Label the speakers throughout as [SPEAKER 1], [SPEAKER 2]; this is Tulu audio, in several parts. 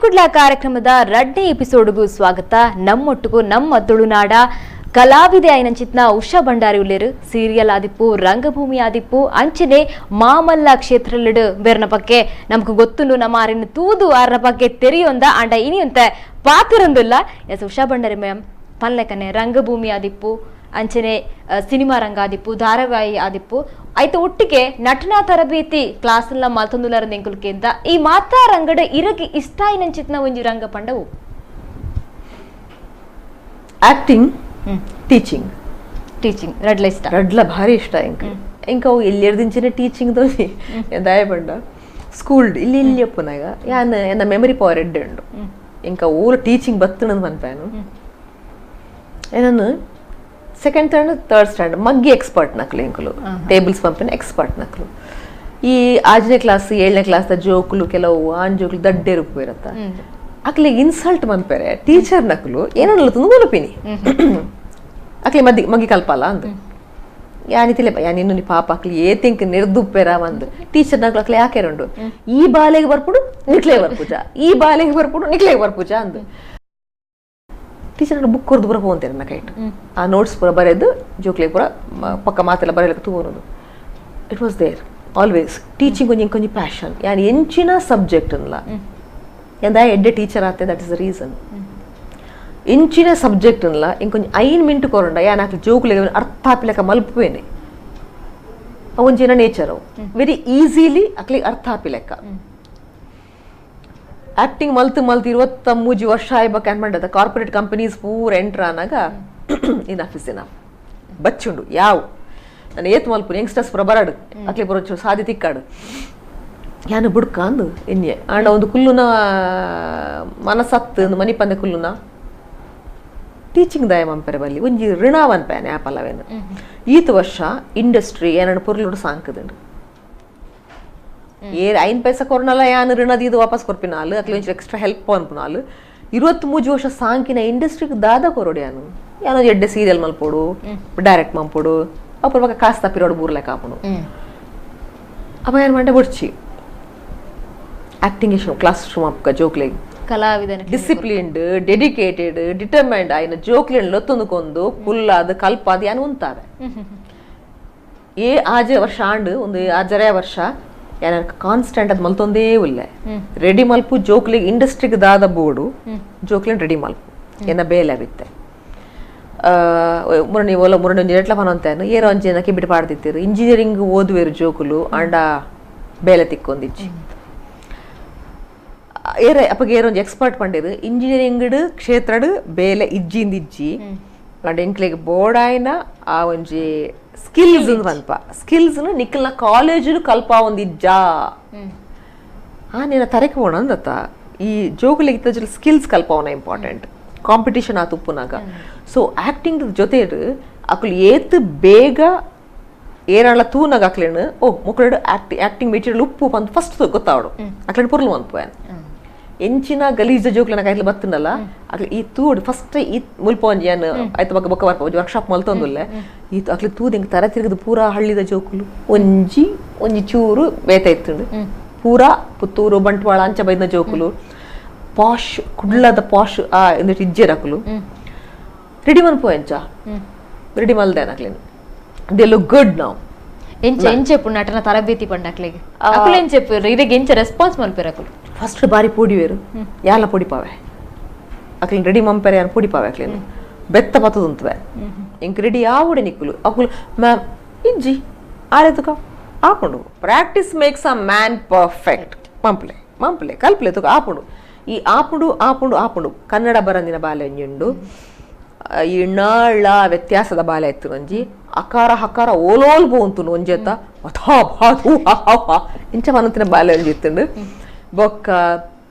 [SPEAKER 1] Live Kudla ಕಾರ್ಯಕ್ರಮದ ರಡ್ಡನೇ ಎಪಿಸೋಡ್ಗೂ ಸ್ವಾಗತ. ನಮ್ಮೊಟ್ಟಿಗೂ ನಮ್ಮ ತುಳುನಾಡ ಕಲಾವಿದೆ ಐನಂಚಿತ್ನ ಉಷಾ ಭಂಡಾರಿ ಉಲ್ಲೇರು. ಸೀರಿಯಲ್ ಆದಿಪ್ಪು, ರಂಗಭೂಮಿ ಆದಿಪ್ಪು, ಅಂಚನೆ ಮಾಮಲ್ಲ ಕ್ಷೇತ್ರಲಿಡು ಬೇರ್ನ ಪಕ್ಕೆ ನಮಕ್ ಗೊತ್ತುಂಡು. ನಮ್ಮ ಆರಿನ ತೂದು ಆರ್ನ ಪಕ್ಕೆ ತೆರಿಯೊಂದ ಅಂಡ ಇನಿಯಂತ ಪಾತಿರಂದಿಲ್ಲ. ಎಸ್ ಉಷಾ ಭಂಡಾರಿ ಮ್ಯಾಮ್, ಪನ್ಲೆಕನೆ ರಂಗಭೂಮಿ ಆದಿಪ್ಪು, ಅಂಚನೆ ಸಿನಿಮಾ ರಂಗ ಆದಿಪ್ಪು, ಧಾರಾವಾಹಿ ಆದಿಪ್ಪು, ಐತ ಒಟ್ಟಿಗೆ ನಟನಾ ತರಬೇತಿ ಕ್ಲಾಸ್ ಎಲ್ಲ ಮಲ್ತೊಂದುಲಾರ ಎಂಕುಲ್ಕೆ. ಈ ಮಾತಾ ರಂಗಡ ಇರಗಿ ಇಷ್ಟ ಐನಂಚಿತ್ನ ಒಂಜಿ ರಂಗ ಪಂಡವು?
[SPEAKER 2] Acting, teaching.
[SPEAKER 1] Teaching ರಡ್ಲ ಇಷ್ಟ?
[SPEAKER 2] ರಡ್ಲ ಭಾರಿ ಇಷ್ಟ. ಇಂಕ ಇಂಕ ಅವು ಎಲ್ಲಿರ್ದಿಂಚಿನ ಟೀಚಿಂಗ್ ದೋನಿ ದಾಯ ಪಂಡ ಸ್ಕೂಲ್ ಇಲ್ಲಿ ಇಲ್ಲಿ ಅಪ್ಪನಾಗ ಯಾನ್ ಎನ್ನ ಮೆಮೊರಿ ಪವರ್ ಎಡ್ಡೆ ಉಂಡು. ಇಂಕ ಓಲು ಟೀಚಿಂಗ್ ಬತ್ತಣಂದು ಪನ್ಪಾನು. ಏನನ್ನು second, third third standard ಮಗ್ಗಿ ಎಕ್ಸ್ಪರ್ಟ್ ನಕ್ಲು ಇಂಕುಲು, ಟೇಬಲ್ಸ್ ಪಂಪಿನ ಎಕ್ಸ್ಪರ್ಟ್ ನಕ್ಲು. ಈ ಆಜನೇ ಕ್ಲಾಸ್, ಏಳನೇ ಕ್ಲಾಸ್ ಜೋಕುಲು, ಕೆಲವು ಆನ್ ಜೋಕುಲು ದಡ್ಡೆ ರೂಪ ಇರತ್ತ. ಅಕ್ಲಿಗೆ ಇನ್ಸಲ್ಟ್ ಮನ್ಪೆರೆ ಟೀಚರ್ ನಕ್ಲು ಏನನ್ನಲ್ಲ ತುಂದು ಮನಪಿನಿ. ಅಕ್ಲಿ ಮದ್ದಿ ಮಗ್ಗಿ ಕಲ್ಪಲ್ಲ ಅಂದ್ ಯಾನಿ ತಿಲೆ ಯಾನಿ ಇನ್ನು ಪಾಪ ಅಕ್ಲಿ ಏ ತಿಂಕ್ ನಿರ್ದುಪ್ಪೆರ ಬಂದು ಟೀಚರ್ ನಕ್ಲು ಅಕ್ಲಿ ಯಾಕೆರುಂಡು, ಈ ಬಾಲೆಗೆ ಬರ್ಪುಡು ನಿಕ್ಲೆ ಬರ್ಪುಜ, ಈ ಬಾಲೆಗೆ ಬರ್ಪುಡು ನಿಕ್ಲೆ ಬರ್ಪುಜ ಅಂದ್. ಟೀಚರ್ ಬುಕ್ ಕೊರ್ದು ಪೂರ ಪೋಂತೇನೆ ನನ್ನ ಕೈಟ್. ಆ ನೋಟ್ಸ್ ಪೂರ ಬರೆದು ಜೋಕ್ಲೆ ಪೂರ ಪಕ್ಕ ಮಾತೆಲ್ಲ ಬರೆಯಲಿಕ್ಕೆ ತೂವನದು. It was there always teaching. ಕೊಂಚ ಕೊಂಚ ಪ್ಯಾಷನ್ ಯಾನ್ ಎಂಚಿನ ಸಬ್ಜೆಕ್ಟ್ ಅನ್ಲ ಎಂದ ಎಡ್ಡೆ ಟೀಚರ್ ಆತೆ. That is the reason. ಎಂಚಿನ ಸಬ್ಜೆಕ್ಟ್ ಅನ್ಲ ಇಂಕೊಂಚ ಐನ್ ಮಿಂಟು ಕೊರಂಡ ಯಾನ್ ಆಕ್ಲಿ ಜೋಕುಲೆಗ್ ಅರ್ಥ ಆಪಿಲೆಕ ಮಲ್ಪುವೇನೆ. ಒಂಜಿನ ನೇಚರ್ ಅವು ವೆರಿ ಈಸಿಲಿ ಅಕ್ಲಿಗೆ ಅರ್ಥ ಆಪಿಲೆಕ್ಕ. ಆಕ್ಟಿಂಗ್ ಮಲ್ತು ಮಲ್ತು 23 ವರ್ಷ ಆಯ್ಬಕ್ ಏನ್ ಮಾಡದ, ಕಾರ್ಪೊರೇಟ್ ಕಂಪನೀಸ್ ಪೂರ ಎಂಟ್ರ್ ಆನಾಗ enough is enough. ಬಚ್ಚುಂಡು ಯಾವ ನಾನು ಏತ್ ಮಲ್ಪು, ಯಂಗ್ಸ್ಟರ್ಸ್ ಪೂರ ಬರಡು, ಅಕ್ಲಿ ಪೂರ ಒಂಚೂರು ಸಾದಿ ತಿಕ್ಕಾಡು. ಯಾನು ಬುಡ್ಕ ಅಂದು ಎನ್ಯೆ ಆಂಡ ಒಂದು ಕುಲ್ಲುನ ಮನಸತ್ತು ಒಂದು ಮನಿಪಂದೆ ಕುಲ್ಲುನ ಟೀಚಿಂಗ್ ದಾಯ ಮಂಪೆರೆ ಬಲ್ಲಿ ಒಂಜಿ ಋಣ ವನ್ಪೇನೆ ಆಪಲವೇನು. ಈತ ವರ್ಷ ಇಂಡಸ್ಟ್ರಿ ಏನನ್ನು ಪೊರ್ಲುಡು ಸಾಂಕದುಂಡು. ಏ ಐನ್ ಪೈಸಾ ಕೊರ್ನಲ್ಲ ಯಾನ್ ಋಣದ ಇದು ವಾಪಸ್ ಕೊರ್ಪಿನಾಲು, ಅಕ್ಲಿ ಒಂಚೂರು ಎಕ್ಸ್ಟ್ರಾ ಹೆಲ್ಪ್ ಅನ್ಪುನಾಲು. 23 ವರ್ಷ ಸಾಂಕಿನ ಇಂಡಸ್ಟ್ರಿಗೆ ದಾದ ಕೊರೋಡು ಯಾನು. ಯಾನೋ ಎಡ್ಡೆ ಸೀರಿಯಲ್ ಮಲ್ಪೋಡು, ಡೈರೆಕ್ಟ್ ಮಲ್ಪೋಡು, ಅಪ್ಪರ ಪಕ್ಕ ಕಾಸು ತಪ್ಪಿರೋಡು ಬೂರ್ಲೆಕ್ಕ ಆಪುಂಡು. ಅಪ್ಪ ಏನು ಮಂಡೆ ಬುಡ್ಚಿ ಆಕ್ಟಿಂಗ್ ಕ್ಲಾಸ್ ಶುರು ಅಪ್ಪ ಜೋಕ್ಲೆಗ್
[SPEAKER 1] ಕಲಾವಿದನ
[SPEAKER 2] disciplined, dedicated, determined ಆಯ್ನ ಜೋಕ್ಲೆನ್ ಲೊತ್ತೊಂದು ಕುಲ್ಲಾದ ಕಲ್ಪಾದ ಯಾನು ಉಂತಾವೆ. ಏ ಆಜೆ ವರ್ಷ ಆಂಡು ಒಂದು ಆಜರೇ ವರ್ಷ ಯಾನ ಕಾನ್ಸ್ಟೆಂಟ್ ಅದು ಮಲ್ತೊಂದೇ ಉಲ್ಲೆ. ರೆಡಿ ಮಲ್ಪು ಜೋಕ್ಲಿಗೆ ಇಂಡಸ್ಟ್ರಿಗೆ ದಾದ ಬೋರ್ಡು ಜೋಕ್ಲಿನ್ ರೆಡಿ ಮಲ್ಪು ಎನ್ನ ಬೇಲೆ ಬಿತ್ತೆ. ಮುರಣಿ ಓಲ ಮುರಣಿ ಒಂಜಿ ಎಟ್ಲ ಪನೊಂತೇನು ಏರೋ ಒಂಜಿ ಏನಕ್ಕೆ ಬಿಟ್ಟು ಪಾಡ್ದಿತ್ತೀರು. ಇಂಜಿನಿಯರಿಂಗ್ ಓದುವೇರು ಜೋಕುಲು ಆಂಡ ಬೇಲೆ ತಿಕ್ಕೊಂದಿಚ್ಚಿ. ಏರ ಅಪ್ಪಗೆ ಏರೋ ಒಂಜಿ ಎಕ್ಸ್ಪರ್ಟ್ ಪಂಡೇರು, ಇಂಜಿನಿಯರಿಂಗ್ ಕ್ಷೇತ್ರಡ್ ಬೇಲೆ ಇಜ್ಜಿಂದ ಇಜ್ಜಿ, ಅಂಡ್ ಎಂಕ್ಲೆಗ್ ಬೋರ್ಡಾಯ್ನ ಆ ಒಂಜಿ ಸ್ಕಿಲ್ಸ್ ಪನ್ಪ ಸ್ಕಿಲ್ಸ್ ನಿಕ್ಕಲ್ನ ಕಾಲೇಜ್ ಕಲ್ಪ ಒಂದ್ ಇಜ್ಜಾ ಆ ನಿನ್ನ ತರಕೆ ಹೋಣ ಅಂದತ್ತ. ಈ ಜೋಕುಲಿಗೆ ಸ್ಕಿಲ್ಸ್ ಕಲ್ಪವನ ಇಂಪಾರ್ಟೆಂಟ್, ಕಾಂಪಿಟಿಷನ್ ಆ ತುಪ್ಪುನಾಗ. ಸೊ ಆಕ್ಟಿಂಗ್ ಜೊತೆ ಅಕ್ಲು ಏತ್ ಬೇಗ ಏರಾಳ ತೂನಾಗ ಅಕ್ಲೇನು ಓ ಮುಕ್ಕಳು ಆಕ್ಟಿಂಗ್ ಮೆಟೀರಿಯಲ್ ಉಪ್ಪು ಪಂದ್ ಫಸ್ಟ್ ಗೊತ್ತಾವಡು ಅಕ್ಲೇನು ಪೊರ್ಲು ಅನ್ಪು. ಎಂಚಿನ ಗಲೀಜ ಜೋಕ್ಲನ ಕೈಲಿ ಬತ್ತನಲ್ಲ ಅಕ್ಲಿ ಈ ತೂಡ್ ಫಸ್ಟ್ ಈ ಮುಲ್ಪ ಒಂಜಿ ಏನ್ ಆಯ್ತು ಬೊಕ್ಕ ಬೊಕ್ಕ ಬರ್ಪ ಒಂಜಿ ವರ್ಕ್ಶಾಪ್ ಮಲ್ತೊಂದುಲ್ಲೆ. ಈ ಅಕ್ಲಿ ತೂದ್ ಹಿಂಗ್ ತರ ತಿರುಗದು ಪೂರಾ ಹಳ್ಳಿದ ಜೋಕುಲು ಒಂಜಿ ಒಂಜಿ ಚೂರು ಬೇತ ಇತ್ತುಂಡು. ಪೂರಾ ಪುತ್ತೂರು ಬಂಟ್ವಾಳ ಅಂಚ ಬೈದ್ನ ಜೋಕುಲು, ಪಾಶ್ ಕುಡ್ಲದ ಪಾಶ್ ಆ ಇಂದಿಟ್ಟು ಇಜ್ಜೆರ್ ಅಕುಲು ರೆಡಿ ಮನ್ಪು ಎಂಚ ರೆಡಿ ಮಲ್ದೇನ ಅಕ್ಲೇನು. They look good ನಾವು.
[SPEAKER 1] ಎಂಚ ಎಂಚೆಪ್ಪು ನಟನ ತರಬೇತಿ ಪಂಡ ಅಕ್ಲೆಗ್ ಅಕುಲು ಎಂಚೆಪ್ಪು ಇರೆಗ್ ಎಂಚ ರೆಸ್ಪಾನ್ಸ್ ಮಲ್ಪೆರ್ ಅಕುಲು?
[SPEAKER 2] ಫಸ್ಟ್ ಬಾರಿ ಪೋಡಿವೇರು ಯಾಲ ಪೊಡಿಪಾವೆ ಅಕ್ಲಿನ್ ರೆಡಿ ಮಂಪೆರೆ ಯಾನ್ ಪೊಡಿಪಾವೆ ಅಕ್ಲಿನ್ ಬೆತ್ತ ಪತ್ತದುಂತುವೆ ಇಂಕ್ ರೆಡಿ ಆವುಡೆ ನಿಕ್ಕುಲು ಅಕುಲು ಮ್ಯಾಮ್ ಇಜ್ಜಿ ಆರೆತುಕ ಆಪುಂಡು. Practice makes a man perfect. ಮಂಪ್ಲೆ ಮಂಪ್ಲೆ ಕಲ್ಪ್ಲೆ ತುಕ ಆಪುಂಡು. ಈ ಆಪುಂಡು ಆಪುಂಡು ಆಪುಂಡು ಕನ್ನಡ ಬರಂದಿನ ಬಾಲೆ ಒಂಜಿ ಈ ನಾಳ ವ್ಯತ್ಯಾಸದ ಬಾಲೆ ಇತ್ತು ಒಂಜಿ ಅಕಾರ ಹಕಾರ ಓಲೋಲ್ ಬೋಂತುಂಡು ಒಂಜೆತ್ತ ಅಥಾ ಭಾತು ಇಂಚ ಮನತಿನ ಬಾಲೆ ಒಂಜಿ ಇತ್ತುಂಡು. ಬೊಕ್ಕ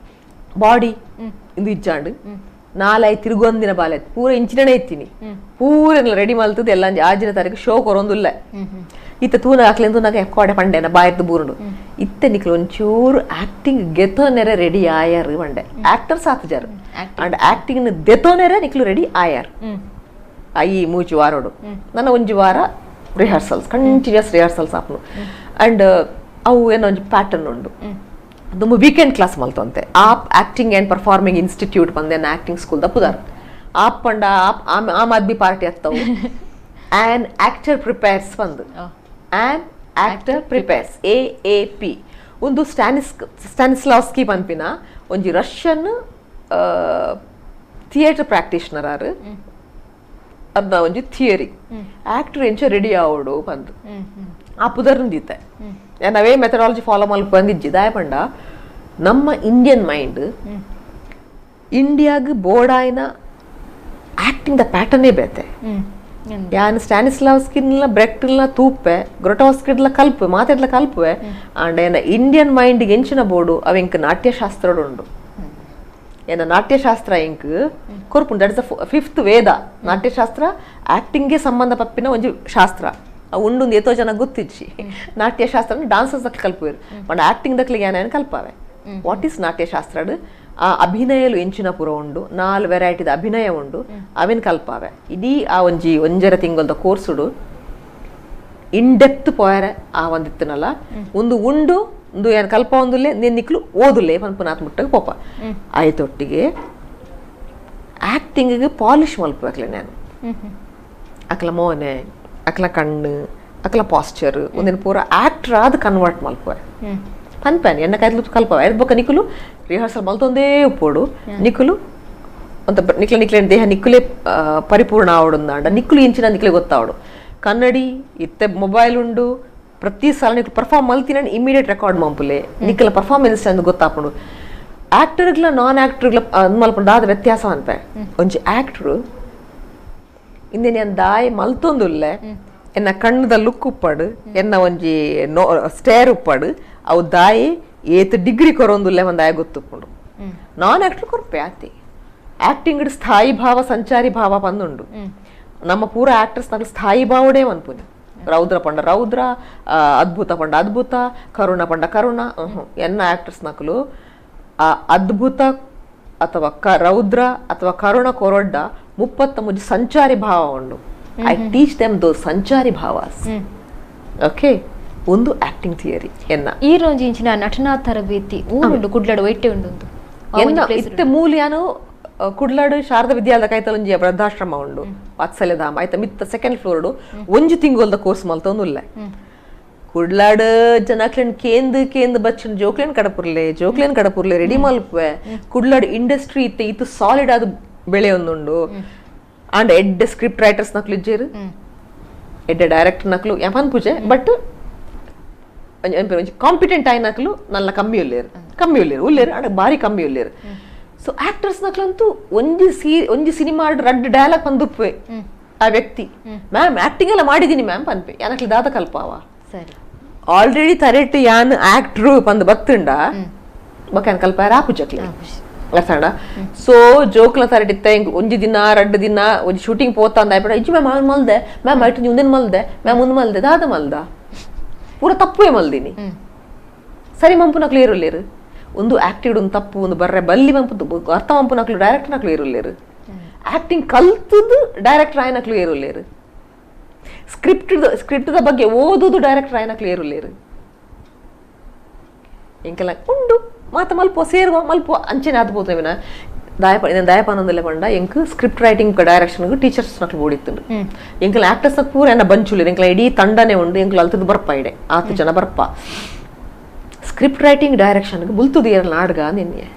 [SPEAKER 2] ಬಾಡಿ ಇಂದು ಇಜ್ಜಾಂಡು ನಾಲೈ ತಿರುಗೊಂದಿನ ಬಾಲೆ ಪೂರ ಇಂಚಿನೇ ಇತ್ತೀನಿ ಪೂರ ರೆಡಿ ಮಲ್ತದ ಎಲ್ಲ ಆಜಿನ ತಾರೀಕು ಶೋ ಕೊರೊಂದುಲ್ಲ. ಇತ್ತ ತೂನ ಹಾಕ್ಲಿ ತೂನಾಗ ಕೋಡೆ ಪಂಡೆನ ಬಾಯದ್ದು ಬೂರುಂಡು. ಇತ್ತೆ ನಿಕ್ಲು ಒಂಚೂರು ಆಕ್ಟಿಂಗ್ ಗೆತೋನೆರೆ ರೆಡಿ ಆಯಾರು ಪಂಡೆ. ಆಕ್ಟರ್ಸ್ ಆತಜಾರು ಅಂಡ್ ಆಕ್ಟಿಂಗ್ ದೆತೋನೆರೆ ನಿಕ್ಲು ರೆಡಿ ಆಯಾರು. ಈ ಮೂಜಿ ವಾರೋಡು ನನ್ನ ಒಂಜಿ ವಾರ rehearsals, continuous rehearsals ಆಪುಂಡು. ಅಂಡ್ ಅವು ಏನೋ ಒಂಜಿ ಪ್ಯಾಟರ್ನ್ ಉಂಡು. ದುಂಬು ವೀಕೆಂಡ್ ಕ್ಲಾಸ್ ಮಲ್ತಂತೆ app acting and performing institute ಬಂದೆ ಆಕ್ಟಿಂಗ್ ಸ್ಕೂಲ್ ದಪ್ಪುದಾರ್ ಆಪ್ ಪಂಡ ಆಪ್ ಆಮ್ ಆದ್ಮಿ ಪಾರ್ಟಿ ಆಗ್ತಾವು an actor prepares ಬಂದು an actor prepares A A P ಒಂದು ಸ್ಟ್ಯಾನಿಸ್ಲಾವ್ಸ್ಕಿ ಪನ್ಪಿನ ಒಂಜಿ Russian theatre practitioner ಆರು ಅದನ್ನ ಒಂಜಿ ಥಿಯರಿ ಆಕ್ಟರ್ ಎಂಚ ರೆಡಿ ಆವಡು ಬಂದು ಆ ಪುದರ್ನಿದ್ದೆ ನಾವೇ ಮೆಥಡಾಲಜಿ ಫಾಲೋ ಮಲ್ಪ ಬಂದಿಜ್ಜಿ ದಾಯ ಪಂಡ ನಮ್ಮ ಇಂಡಿಯನ್ ಮೈಂಡ್ ಇಂಡಿಯಾಗ್ ಬೋರ್ಡಾಯಿನ ಆಕ್ಟಿಂಗ್ the ಪ್ಯಾಟರ್ನೇ ಬೇತೆ ಯಾನ್ ಸ್ಟ್ಯಾನಿಸ್ಲಾವ್ಸ್ಕಿನ್ಲ ಬ್ರೆಕ್ಟ್ಲ ತೂಪೆ ಗ್ರೊಟೋಸ್ಕಿಡ್ಲ ಕಲ್ಪೆ ಮಾತೆಡ್ಲ ಕಲ್ಪೆ ಅಂಡ್ ಏನ ಇಂಡಿಯನ್ ಮೈಂಡ್ಗೆ ಎಂಚಿನ ಬೋರ್ಡು ಅವ ಇಂಕ್ ನಾಟ್ಯಶಾಸ್ತ್ರ ಉಂಡು ಏನ ನಾಟ್ಯಶಾಸ್ತ್ರ ಇಂಕ್ ಕೊರ್ಪುಂಡು that is the fifth Veda Natyashastra ಆಕ್ಟಿಂಗ್ಗೆ ಸಂಬಂಧಪಟ್ಟಿನ ಒಂಜಿ ಶಾಸ್ತ್ರ ಉಂಡು ಏತೋ ಜನ ಗೊತ್ತಿಜ್ಜಿ ನಾಟ್ಯಶಾಸ್ತ್ರ ಡಾನ್ಸರ್ಸ್ ದಕ್ಲೆ ಕಲ್ಪುವೆರ್ ಪಂಡ ಆಕ್ಟಿಂಗ್ ದಕ್ಲಿಗೆ ಏನೇನು ಕಲ್ಪಾವೆ what is Natyashastra ಆ ಅಭಿನಯಲು ಎಂಚಿನ ಪುರ ಉಂಡು 4 ವೆರೈಟಿದ ಅಭಿನಯ ಉಂಡು ಅವೇನು ಕಲ್ಪಾವೆ ಇಡೀ ಆ ಒಂಜಿ ಒಂಜರ ತಿಂಗಲ್ದ ಕೋರ್ಸುಡು ಇನ್ ಡೆಪ್ತ್ ಪೋಯರೆ ಆ ಒಂದಿತ್ತನಲ್ಲ ಒಂದು ಉಂಡು ಒಂದು ಏನು ಕಲ್ಪ ಒಂದುಲೆ ನೀನು ನಿಕ್ಲು ಓದುಲೆ ಪನ್ಪುನಾತ್ ಮುಟ್ಟಗೆ ಪೋಪ ಆಯ್ತೊಟ್ಟಿಗೆ ಆ್ಯಕ್ಟಿಂಗಿಗೆ ಪಾಲಿಷ್ ಮಲ್ಪಬೇಕಲೆ ನಾನು ಅಕ್ಲ ಮೋನೆ ಅಕ್ಲ ಕಣ್ಣು ಅಕ್ಲ ಪಾಸ್ಚರ್ ಒಂದಿನ ಪೂರ ಆ್ಯಕ್ಟರ್ ಆದ ಕನ್ವರ್ಟ್ ಮಲ್ಪುವೆ ಪನ್ಪೇನೆ ಎನ್ನ ಕೈಲು ಕಲ್ಪವೆ ಐದು ಬೊಕ್ಕ ನಿಕ್ಕುಲು ರಿಹರ್ಸಲ್ ಮಲ್ತೊಂದೇ ಉಪ್ಪೋಡು ನಿಕ್ಕುಲು ಅಂತ ನಿಕ್ಲೆ ನಿಕ್ಲೆ ದೇಹ ನಿಕ್ಕುಲೇ ಪರಿಪೂರ್ಣ ಆವಡುಂದಾಂಡ ನಿಕ್ಕುಲು ಇಂಚಿನ ನಿಕ್ಲೆ ಗೊತ್ತಾವಡು ಕನ್ನಡಿ ಇತ್ತೆ ಮೊಬೈಲ್ ಉಂಡು ಪ್ರತಿ ಸಲ ನಿಕ್ಲು ಪರ್ಫಾರ್ಮ್ ಮಲ್ತಿನ ಇಮಿಡಿಯೇಟ್ ರೆಕಾರ್ಡ್ ಮಂಪುಲೆ ನಿಕ್ಕಲ ಪರ್ಫಾರ್ಮೆನ್ಸ್ ಅಂದ್ ಗೊತ್ತಾಪುಂಡು ಆ್ಯಕ್ಟರ್ಗ್ಲ ನಾನ್ ಆ್ಯಕ್ಟರ್ಗ್ಲ ಮಲ್ಪುಂಡು ದಾದ ವ್ಯತ್ಯಾಸ ಅನ್ಪೆ ಒಂಜಿ ಆ್ಯಕ್ಟ್ರು ಇಂದೇನೆ ದಾಯಿ ಮಲ್ತೊಂದುಲ್ಲೆ ಎನ್ನ ಕಣ್ಣುದ ಲುಕ್ ಉಪ್ಪಾಡು ಎನ್ನ ಒಂಜಿ ನೋ ಸ್ಟೇರ್ ಉಪ್ಪಾಡು ಅವು ದಾಯಿ ಏತ್ ಡಿಗ್ರಿ ಕೊರೊಂದುಲ್ಲೆ ಒಂದು ಆಯ ಗೊತ್ತುಪ್ಪುಂಡು ನಾನ್ ಆ್ಯಕ್ಟರ್ ಕೊರ್ಪೆ ಆತಿ ಆ್ಯಕ್ಟಿಂಗ್ ಸ್ಥಾಯಿ ಭಾವ ಸಂಚಾರಿ ಭಾವ ಪಂದುಂಡು ನಮ್ಮ ಪೂರ ಆ್ಯಕ್ಟರ್ಸ್ ನಗಲು ಸ್ಥಾಯಿ ಭಾವಡೇ ಅನ್ಪುನಿ ರೌದ್ರ ಪಂಡ ರೌದ್ರ ಅದ್ಭುತ ಪಂಡ ಅದ್ಭುತ ಕರುಣ ಪಂಡ ಕರುಣ ಎನ್ನ ಆ್ಯಕ್ಟರ್ಸ್ ನಕಲು ಆ ಅದ್ಭುತ ಅಥವಾ ರೌದ್ರ ಅಥವಾ ಕರುಣ ಕೊರೊಡ್ಡ 33 ಸಂಚಾರಿ ಭಾವ ಉಂಡು I teach them ದೋ ಸಂಚಾರಿ ಭಾವಾಸ್ ಓಕೆ ಒಂದು ಆಕ್ಟಿಂಗ್ ಥಿಯರಿ ಎನ್ನ
[SPEAKER 1] ಈ ರೋಜ್ ಇಂಚಿನ ನಟನಾ ತರಬೇತಿ ಊರುಂಡು ಕುಡ್ಲಾಡು ವೈಟೆ ಉಂಡು
[SPEAKER 2] ಎನ್ನ ಇತ್ತೆ ಮೂಲ್ಯಾನು ಕುಡ್ಲಾಡು ಶಾರದಾ ವಿದ್ಯಾಲಯದ ಕೈತಲೊಂಜಿ ವೃದ್ಧಾಶ್ರಮ ಉಂಡು ವಾತ್ಸಲ್ಯಧಾಮ ಆಯ್ತಾ ಮಿತ್ತ ಸೆಕೆಂಡ್ ಫ್ಲೋರ್ಡು ಒಂಜಿ ತಿಂಗೊಲ್ದ ಕೋರ್ಸ್ ಮಲ್ತೊಂದುಲ್ಲೆ ಕುಡ್ಲಾಡು ಜನಕ್ಲೆನ್ ಕೇಂದ್ ಕೇಂದ್ ಬಚ್ಚನ್ ಜೋಕ್ಲೇನ್ ಕಡಪುರ್ಲೆ ಜೋಕ್ಲೇನ್ ಕಡಪುರ್ಲೆ ರೆಡಿ ಮಲ್ಪುವೆ ಕುಡ್ಲಾಡು ಇಂಡಸ್ಟ್ರಿ ಇತ್ತೆ ಇತ್ತು ಸಾಲಿಡ್ ಆದ ಬೆಳೆ ಒಂದುಂಡು and Ed script writers ನಕ್ಲು ಇಜ್ಜೇರು ಎಡ್ಡೆ ಡೈರೆಕ್ಟರ್ ನಕ್ಲು ಯಮನ್ ಪೂಜೆ ಬಟ್ ಕಾಂಪಿಟೆಂಟ್ ಆಯ್ನಕ್ಲು ನಲ್ಲ ಕಮ್ಮಿ ಉಲ್ಲೇರು ಕಮ್ಮಿ ಉಲ್ಲೇರು ಉಲ್ಲೇರು ಅಂಡ್ ಭಾರಿ ಕಮ್ಮಿ ಉಲ್ಲೇರು ಸೊ ಆಕ್ಟರ್ಸ್ ನಕ್ಲಂತೂ ಒಂಜಿ ಒಂಜಿ ಸಿನಿಮಾ ರಡ್ಡ್ ಡೈಲಾಗ್ ಪಂದುಪ್ಪೆ ಆ ವ್ಯಕ್ತಿ ಮ್ಯಾಮ್ ಆಕ್ಟಿಂಗ್ ಎಲ್ಲ ಮಾಡಿದೀನಿ ಮ್ಯಾಮ್ ಪನ್ಪೆ ಯಾನಕ್ಲಿ ದಾದ ಕಲ್ಪಾವ
[SPEAKER 1] ಸರಿ
[SPEAKER 2] ಆಲ್ರೆಡಿ ತರೆಟ್ ಯಾನ್ ಆಕ್ಟ್ರು ಪಂದ್ ಬತ್ತುಂಡ ಬೊಕ ಕಲ್ಪಾರ ಆಪುಜಕ್ಲೆ ಅರ್ಥಾಂಡ ಸೊ ಜೋಕ್ಲ ತರಟಿತ್ತ ಒಂಜಿ ದಿನ ರಡ್ಡ್ ದಿನ ಒಂಜಿ ಶೂಟಿಂಗ್ ಪೋತ ಅಂದ ಆಯ್ಪಡ ಇಜ್ಜಿ ಮ್ಯಾಮ್ ಅವ್ನು ಮಲ್ದೆ ಮ್ಯಾಮ್ ಐಟು ಉಂದಿನ ಮಲ್ದೆ ಮ್ಯಾಮ್ ಉಂದು ಮಲ್ದೆ ದಾದ ಮಲ್ದ ಪೂರ ತಪ್ಪುವೆ ಮಲ್ದಿನಿ ಸರಿ ಮಂಪುನಕ್ಲು ಏರುಲ್ಲೇರು ಒಂದು ಆಕ್ಟಿಡ್ ಒಂದು ತಪ್ಪು ಒಂದು ಬರ್ರೆ ಬಲ್ಲಿ ಮಂಪು ಅರ್ಥ ಮಂಪುನಕ್ಲು ಡೈರೆಕ್ಟರ್ ನಕ್ಲು ಏರುಲ್ಲೇರು ಆಕ್ಟಿಂಗ್ ಕಲ್ತದ್ದು ಡೈರೆಕ್ಟರ್ ಆಯ್ನಕ್ಲು ಏರುಲ್ಲೇರು ಸ್ಕ್ರಿಪ್ಟ್ ಬಗ್ಗೆ ಓದುದು ಡೈರೆಕ್ಟರ್ ಆಯ್ನಕ್ಲು ಏರುಲ್ಲೇರು ಎಂಕೆಲ್ಲ ಉಂಡು ಮಾತ ಮಲ್ಪ ಸೇರುವ ಮಲ್ಪ ಅಂಚೆನೆ ಆದ್ಬೋದು ವಿನ ದಾಯಪ ದಾಯಪಾನಂದಲ್ಲೇ ಪಂಡ ಎಂಕ್ script writing direction teachers ನಕ್ಲು ಓಡಿತ್ತುಂಡು ಎಂಕಲ್ ಆಕ್ಟರ್ಸ್ ಪೂರ ಎನ್ನ ಬಂಚುಲಿ ಎಂಕಲ ಇಡೀ ತಂಡನೇ ಉಂಡು ಎಂಕಲ್ ಅಲ್ತದ್ದು ಬರ್ಪ ಇಡೆ ಆತು ಜನ ಬರ್ಪ ಸ್ಕ್ರಿಪ್ಟ್ ರೈಟಿಂಗ್ ಡೈರೆಕ್ಷನ್ಗೆ ಬುಲ್ತುದು ಏರಲ್ ನಾಡ್ಗ ನಿನ್ನೆ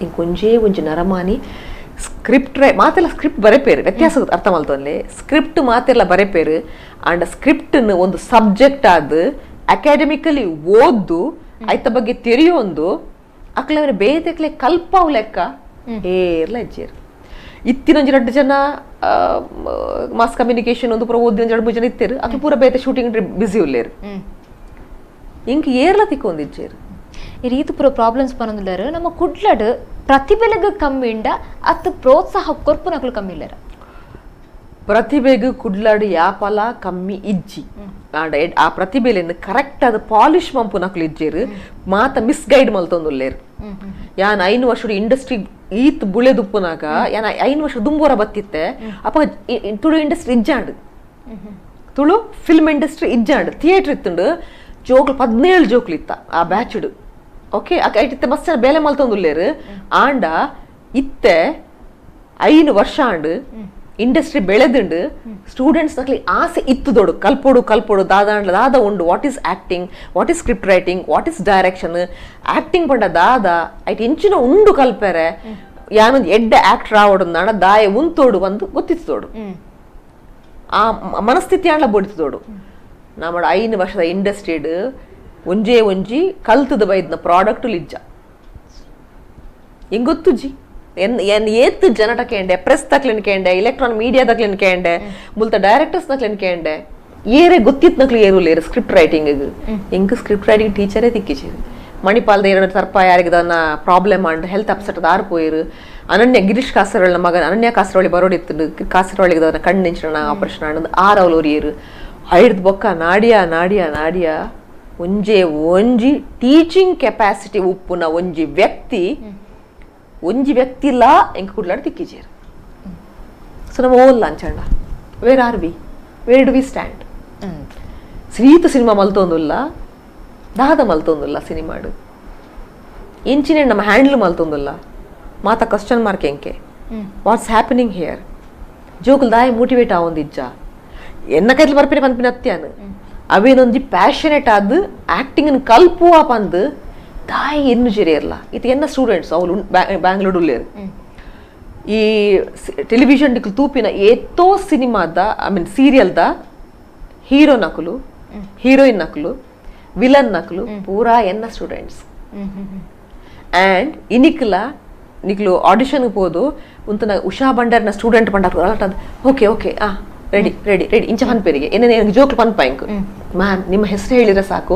[SPEAKER 2] ಇಂಕ್ ಒಂಜೇ ಒಂಜಿ ನರಮಾನಿ ಸ್ಕ್ರಿಪ್ಟ್ ರೈ ಮಾತೆಲ್ಲ ಸ್ಕ್ರಿಪ್ಟ್ ಬರೆಪೇರು ವ್ಯತ್ಯಾಸ ಅರ್ಥ ಮಲ್ತೊನ್ಲೆ ಸ್ಕ್ರಿಪ್ಟ್ ಮಾತೆಲ್ಲ ಬರೆಪೇರು ಅಂಡ್ ಸ್ಕ್ರಿಪ್ಟ್ನ ಒಂದು ಸಬ್ಜೆಕ್ಟ್ ಆದ ಅಕಾಡೆಮಿಕಲಿ ಓದ್ದು ಐತ ಬಗ್ಗೆ ತೆರೆಯೊಂದು ಅಕ್ಲವರ ಬೇತೆಕ್ಲೆ ಕಲ್ಪಾವ್ ಲೆಕ್ಕ ಏರ್ಲ ಇಜ್ಜೇರು ಇತ್ತಿನೊಂಜಿ ರಡ್ಡು ಜನ ಮಾಸ್ ಕಮ್ಯುನಿಕೇಶನ್ ಒಂದು ಪೂರ ಓದಿನ ಎರಡು ಮೂರು ಜನ ಇತ್ತೇರು ಅಕ್ಲು ಪೂರ ಬೇತೆ ಶೂಟಿಂಗ್ ಬಿಸಿ ಉಲ್ಲೇರು ಇಂಕ್ ಏರ್ಲ ತಿಕ್ಕೊಂದಿಜ್ಜೇರು
[SPEAKER 1] ಈ ರೀತಿ ಪೂರ ಪ್ರಾಬ್ಲಮ್ಸ್ ಪನೊಂದುಲ್ಲಾರು ನಮ್ಮ ಕುಡ್ಲಡು ಪ್ರತಿಭೆಲೆಗ್ ಕಮ್ಮಿ ಇಂಡ ಅತ್ ಪ್ರೋತ್ಸಾಹ ಕೊರ್ಪುನಕ್ಲು ಕಮ್ಮಿ ಇಲ್ಲರ
[SPEAKER 2] ಪ್ರತಿಭೆಗ್ ಕುಡ್ಲಾಡು ಯಾಪಲ ಕಮ್ಮಿ ಇಜ್ಜಿ ಆಂಡ ಆ ಪ್ರತಿಭೆಲೆನ್ ಕರೆಕ್ಟ್ ಆದ ಪಾಲಿಶ್ ಮಂಪುನಕ್ಲು ಇಜ್ಜೇರು ಮಾತ ಮಿಸ್ಗೈಡ್ ಮಲ್ತೊಂದುಲ್ಲೇರು ಯಾನ್ 5 ವರ್ಷ ಇಂಡಸ್ಟ್ರಿ ಈತ್ ಬುಳೆದುಪ್ಪುನಾಗ ಯಾನ್ 5 ವರ್ಷ ದುಂಬೋರ ಬತ್ತಿತ್ತೆ ಅಪ್ಪ ತುಳು ಇಂಡಸ್ಟ್ರಿ ಇಜ್ಜಾಂಡ್ ತುಳು ಫಿಲ್ಮ್ ಇಂಡಸ್ಟ್ರಿ ಇಜ್ಜಾಂಡ್ ಥಿಯೇಟರ್ ಇತ್ತುಂಡು ಜೋಕ್ಲು 17 ಜೋಕ್ಲು ಇತ್ತ ಆ ಬ್ಯಾಚ್ಡ್ Okay ಐಟಿತ್ತೆ ಮಸ್ತ್ ಜನ ಬೇಲೆ ಮಲ್ತೊಂದುಲ್ಲೇರು ಆಂಡ ಇತ್ತೆ 5 ವರ್ಷ ಆಂಡ್ ಇಂಡಸ್ಟ್ರಿ ಬೆಳೆದುಂಡು ಸ್ಟೂಡೆಂಟ್ಸ್ ನಕ್ಲಿ ಆಸೆ ಇತ್ತು ದೊಡು ಕಲ್ಪೋಡು ಕಲ್ಪೋಡು ದಾದ ದಾದ ಉಂಡು what is acting what is script writing what is direction acting ಪಂಡ ದಾದ ಐಟ್ ಇಂಚಿನ ಉಂಡು ಕಲ್ಪೆರೆ ಯಾನೊಂದು ಎಡ್ಡೆ ಆಕ್ಟರ್ ಆವಡು ನಾಡ ದಾಯ ಉಂತೋಡು ಒಂದು ಗೊತ್ತಿತ್ತು ಆ ಮನಸ್ಥಿತಿ ಆಂಡ್ಲ ಬೋಡಿತೋಡು ನಮ್ಮ 5 ವರ್ಷದ ಇಂಡಸ್ಟ್ರಿಡ್ ಒಂಜೇ ಒಂಜಿ ಕಲ್ತದ ಬೈದ್ನ ಪ್ರಾಡಕ್ಟ್ ಲಿಜ್ಜ ಹೆಂಗ್ ಗೊತ್ತು ಜಿ ಎನ್ ಎನ್ ಏತ್ ಜನಟ ಕೇಂಡೆ ಪ್ರೆಸ್ ತಕ್ಲಿನ್ ಕೇಂಡೆ ಇಲೆಕ್ಟ್ರಾನಿಕ್ ಮೀಡಿಯಾ ತಕ್ಲಿನ್ ಕೇಂಡೆ ಮುಲ್ತ ಡೈರೆಕ್ಟರ್ಸ್ ನಕ್ಲಿನ್ ಕೇಂಡೆ ಏರೇ ಗೊತ್ತಿತ್ ನಕ್ಲು ಏರುಲೇರು ಸ್ಕ್ರಿಪ್ಟ್ ರೈಟಿಂಗ್ ಎಂಕ್ ಸ್ಕ್ರಿಪ್ಟ್ ರೈಟಿಂಗ್ ಟೀಚರೇ ತಿಕ್ಕಿಚಿ ಮಣಿಪಾಲ್ದ ಎರಡು ಸರ್ಪ ಯಾರಿಗದನ್ನ problem and health upset ದಾರು ಪೋಯಿರು ಅನನ್ಯ ಗಿರೀಶ್ ಕಾಸರೊಳ್ಳ ಮಗನ ಅನನ್ಯ ಕಾಸರೊಳ್ಳಿ ಬರೋಡಿತ್ತು ಕಾಸರೊಳ್ಳಿಗೆ ಅದನ್ನ ಕಣ್ಣು ಆಪರೇಷನ್ ಆಂಡ್ ಆರು ಅವಲೋರಿಯರು ಐಡ್ದು ಬೊಕ್ಕ ನಾಡಿಯ ನಾಡಿಯ ನಾಡಿಯ ಒಂಜೆ ಒಂಜಿ ಟೀಚಿಂಗ್ ಕೆಪಾಸಿಟಿ ಉಪ್ಪುನ ಒಂಜಿ ವ್ಯಕ್ತಿ ಒಂಜಿ ವ್ಯಕ್ತಿ ಇಲ್ಲ ಎಂಕ ಕುಡ್ಲಾಡ್ ತಿಕ್ಕಿಜೇರು ಸೊ ನಮ್ಮ ಓಲ್ಲ ಅಂಚಂಡ where are we where do we stand ಶ್ರೀತ cinema ಮಲ್ತೊಂದುಲ್ಲ ದಾದ ಮಲ್ತೊಂದುಲ್ಲ ಸಿನಿಮಾಡು ಇಂಚಿನ ನಮ್ಮ ಹ್ಯಾಂಡ್ಲ್ ಮಲ್ತೊಂದುಲ್ಲ ಮಾತ ಕ್ವಶನ್ ಮಾರ್ಕ್ ಎಂಕೆ what's happening here ಜೋಕುಲ್ ದಾಯ ಮೋಟಿವೇಟ್ ಆವೊಂದಿಜ್ಜ ಎನ್ನ ಕೈಲಿ ಬರ್ಪಿನ ಪನ್ಪಿನ ಅತ್ಯಾನು ಅವೇನೊಂಜಿ ಪ್ಯಾಷನೇಟ್ ಆದ್ ಆಕ್ಟಿಂಗ್ ಕಲ್ಪುವ ಪಂದು ದಾಯಿ ಎನ್ನು ಜೆರಿಯರ್ಲ ಇದು ಎನ್ನ ಸ್ಟೂಡೆಂಟ್ಸ್ ಅವಳು ಬ್ಯಾಂಗ್ಳೂರ್ ಉಲ್ಲೇರು ಈ ಟೆಲಿವಿಷನ್ ತೂಪಿನ ಏತೋ ಸಿನಿಮಾದ I mean ಸೀರಿಯಲ್ದ hero ನಕಲು ಹೀರೋಯಿನ್ ನಕಲು ವಿಲನ್ ನಕಲು ಪೂರಾ ಎನ್ನ ಸ್ಟೂಡೆಂಟ್ಸ್ ಆ್ಯಂಡ್ ಇನಿಕ್ಲ ನಿಕ್ಲು ಆಡಿಷನ್ಗೆ ಪೋದು ಉಂತನ ಉಷಾ ಭಂಡಾರಿನ ಸ್ಟೂಡೆಂಟ್ ಪಂಡ ಓಕೆ ಓಕೆ ಆ ready ready ready ಇಂಚ ಪನ್ಪೇರಿಗೆ ಏನೇನು ಜೋಕ್ಲು ಪನ್ಪ ಇಂಕ್ ಮ್ಯಾಮ್ ನಿಮ್ಮ ಹೆಸರು ಹೇಳಿದ್ರೆ ಸಾಕು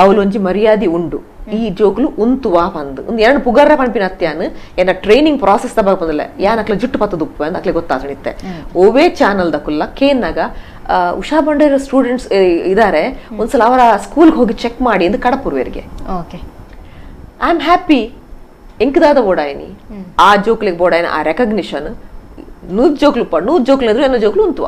[SPEAKER 2] ಅವಳೊಂಜಿ ಮರ್ಯಾದೆ ಉಂಡು ಈ ಜೋಕ್ಲು ಉಂತುವಾ ಪಂದು ಒಂದು ಎರಡು ಪುಗರ್ರ ಪನ್ಪಿನ ಅತ್ಯಾನು ಏನ ಟ್ರೈನಿಂಗ್ ಪ್ರಾಸೆಸ್ ತಬಾಗ ಬಂದಿಲ್ಲ ಯಾನ್ ಅಕ್ಲೆ ಜುಟ್ಟು ಪತ್ತದ ಉಪ್ಪು ಅಂದ್ ಅಕ್ಲೆ ಗೊತ್ತಾಸಣಿತ್ತೆ ಓವೇ ಚಾನಲ್ ದಕುಲ್ಲ ಕೇನ್ನಾಗ ಉಷಾ ಭಂಡಾರಿ ಸ್ಟೂಡೆಂಟ್ಸ್ ಇದ್ದಾರೆ ಒಂದ್ಸಲ ಅವರ ಸ್ಕೂಲ್ಗೆ ಹೋಗಿ ಚೆಕ್ ಮಾಡಿ ಎಂದು ಕಡಪುರ್ವೇರಿಗೆ
[SPEAKER 1] okay
[SPEAKER 2] I am happy ಎಂಕದಾದ ಬೋಡಾಯನಿ ಆ ಜೋಕ್ಲಿಗೆ ಬೋಡಾಯನ ಆ ರೆಕಗ್ನಿಷನ್ ನೂರ್ ಜೋಕ್ಲು ನೂರ್ ಜೋಕ್ಲು ಅಂದ್ರೆ ಏನೋ ಜೋಕ್ಲು ಉಂತುವ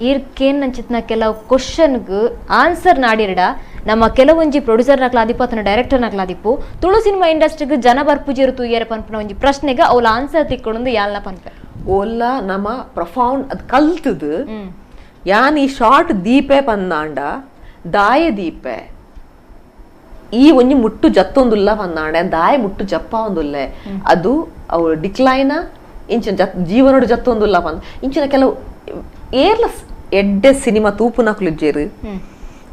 [SPEAKER 1] ಈರ್ಕೇನ್ ನಂಚಿತ್ನ ಕೆಲವು ಕ್ವಶನ್ಗ್ ಆನ್ಸರ್ ನಾಡಿರಡ ನಮ್ಮ ಕೆಲವೊಂಜಿ ಪ್ರೊಡ್ಯೂಸರ್ ನಕ್ಲಾದಿಪ್ಪು ಅಥವಾ ಡೈರೆಕ್ಟರ್ ನಕ್ಲಾದಿಪ್ಪು ತುಳು ಸಿನಿಮಾ ಇಂಡಸ್ಟ್ರಿಗೆ ಜನ ಬರ್ಪುಜೇರು ತೂಯರ ಪನ್ಪನ ಒಂಜಿ ಪ್ರಶ್ನೆಗೆ ಅವಳ ಆನ್ಸರ್ ತಿಕ್ಕೊಂಡು ಯಾಲ್ನ ಪನ್ಪೆ
[SPEAKER 2] ಓಲ್ಲ ನಮ್ಮ ಪ್ರಫೌಂಡ್ ಅದು ಕಲ್ತದು ಯಾನ್ ಈ ಶಾರ್ಟ್ ದೀಪೆ ಪಂದಾಂಡ ದಾಯ ದೀಪೆ ಈ ಒಂಜಿ ಮುಟ್ಟು ಜತ್ತೊಂದುಲ್ಲ ಪಂದಾಂಡ ದಾಯ ಮುಟ್ಟು ಜಪ್ಪ ಒಂದುಲ್ಲೆ ಅದು ಅವು ಡಿಕ್ಲೈನ ಇಂಚಿನ ಜತ್ ಜೀವನೋಡು ಜತ್ತೊಂದುಲ್ಲ ಪಂದ್ ಇಂಚಿನ ಕೆಲವು ಏರ್ಲಸ್ ಎಡ್ಡೆ ಸಿನಿಮಾ ತೂಪುನಕ್ಲು ಇಜ್ಜೇರು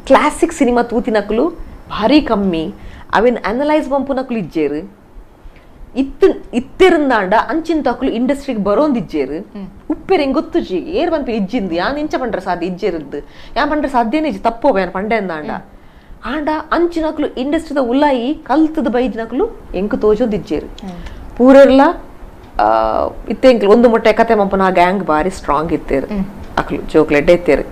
[SPEAKER 2] ಕ್ಲಾಸಿಕ್ ಸಿನಿಮಾ ತೂತಿನಕ್ಲು ಭಾರಿ ಕಮ್ಮಿ ಅವಿನ್ ಅನಲೈಸ್ ಪಂಪುನಕ್ಲು ಇಜ್ಜೇರು ಇತ್ತು ಇತ್ತಿರುಂದಾಂಡ ಅಂಚಿನ ತಕ್ಲು ಇಂಡಸ್ಟ್ರಿಗೆ ಬರೋಂದಿಜ್ಜೇರು ಉಪ್ಪೇರು ಹೆಂಗ್ ಗೊತ್ತುಜಿ ಏರ್ ಪನ್ಪಿ ಇಜ್ಜಿಂದು ಯಾನ್ ಇಂಚ ಪಂಡ್ರೆ ಸಾಧ್ಯ ಇಜ್ಜೇರದ್ದು ಯಾನ್ ಪಂಡ್ರೆ ಸಾಧ್ಯನೇ ಇಜ್ಜಿ ತಪ್ಪೋ ಯಾನ್ ಪಂಡೆ ಅಂದಾಂಡ ಆಂಡ ಅಂಚಿನಕ್ಲು ಇಂಡಸ್ಟ್ರಿದ ಉಲಾಯಿ ಕಲ್ತದ ಬೈದಿನಕ್ಲು ಎಂಕ್ ತೋಜೊಂದು ಇಜ್ಜೇರು ಪೂರೆರ್ಲ ಇತ್ತೆ ಎಂಕ್ಲು ಒಂದು ಮೊಟ್ಟೆ ಕತೆ ಮಂಪನ ಆ ಗ್ಯಾಂಗ್ ಭಾರಿ ಸ್ಟ್ರಾಂಗ್ ಇತ್ತೇರು ಅಕ್ಲು ಜೋಕ್ಲೆಡ್ಡೆ ಇತ್ತೇರು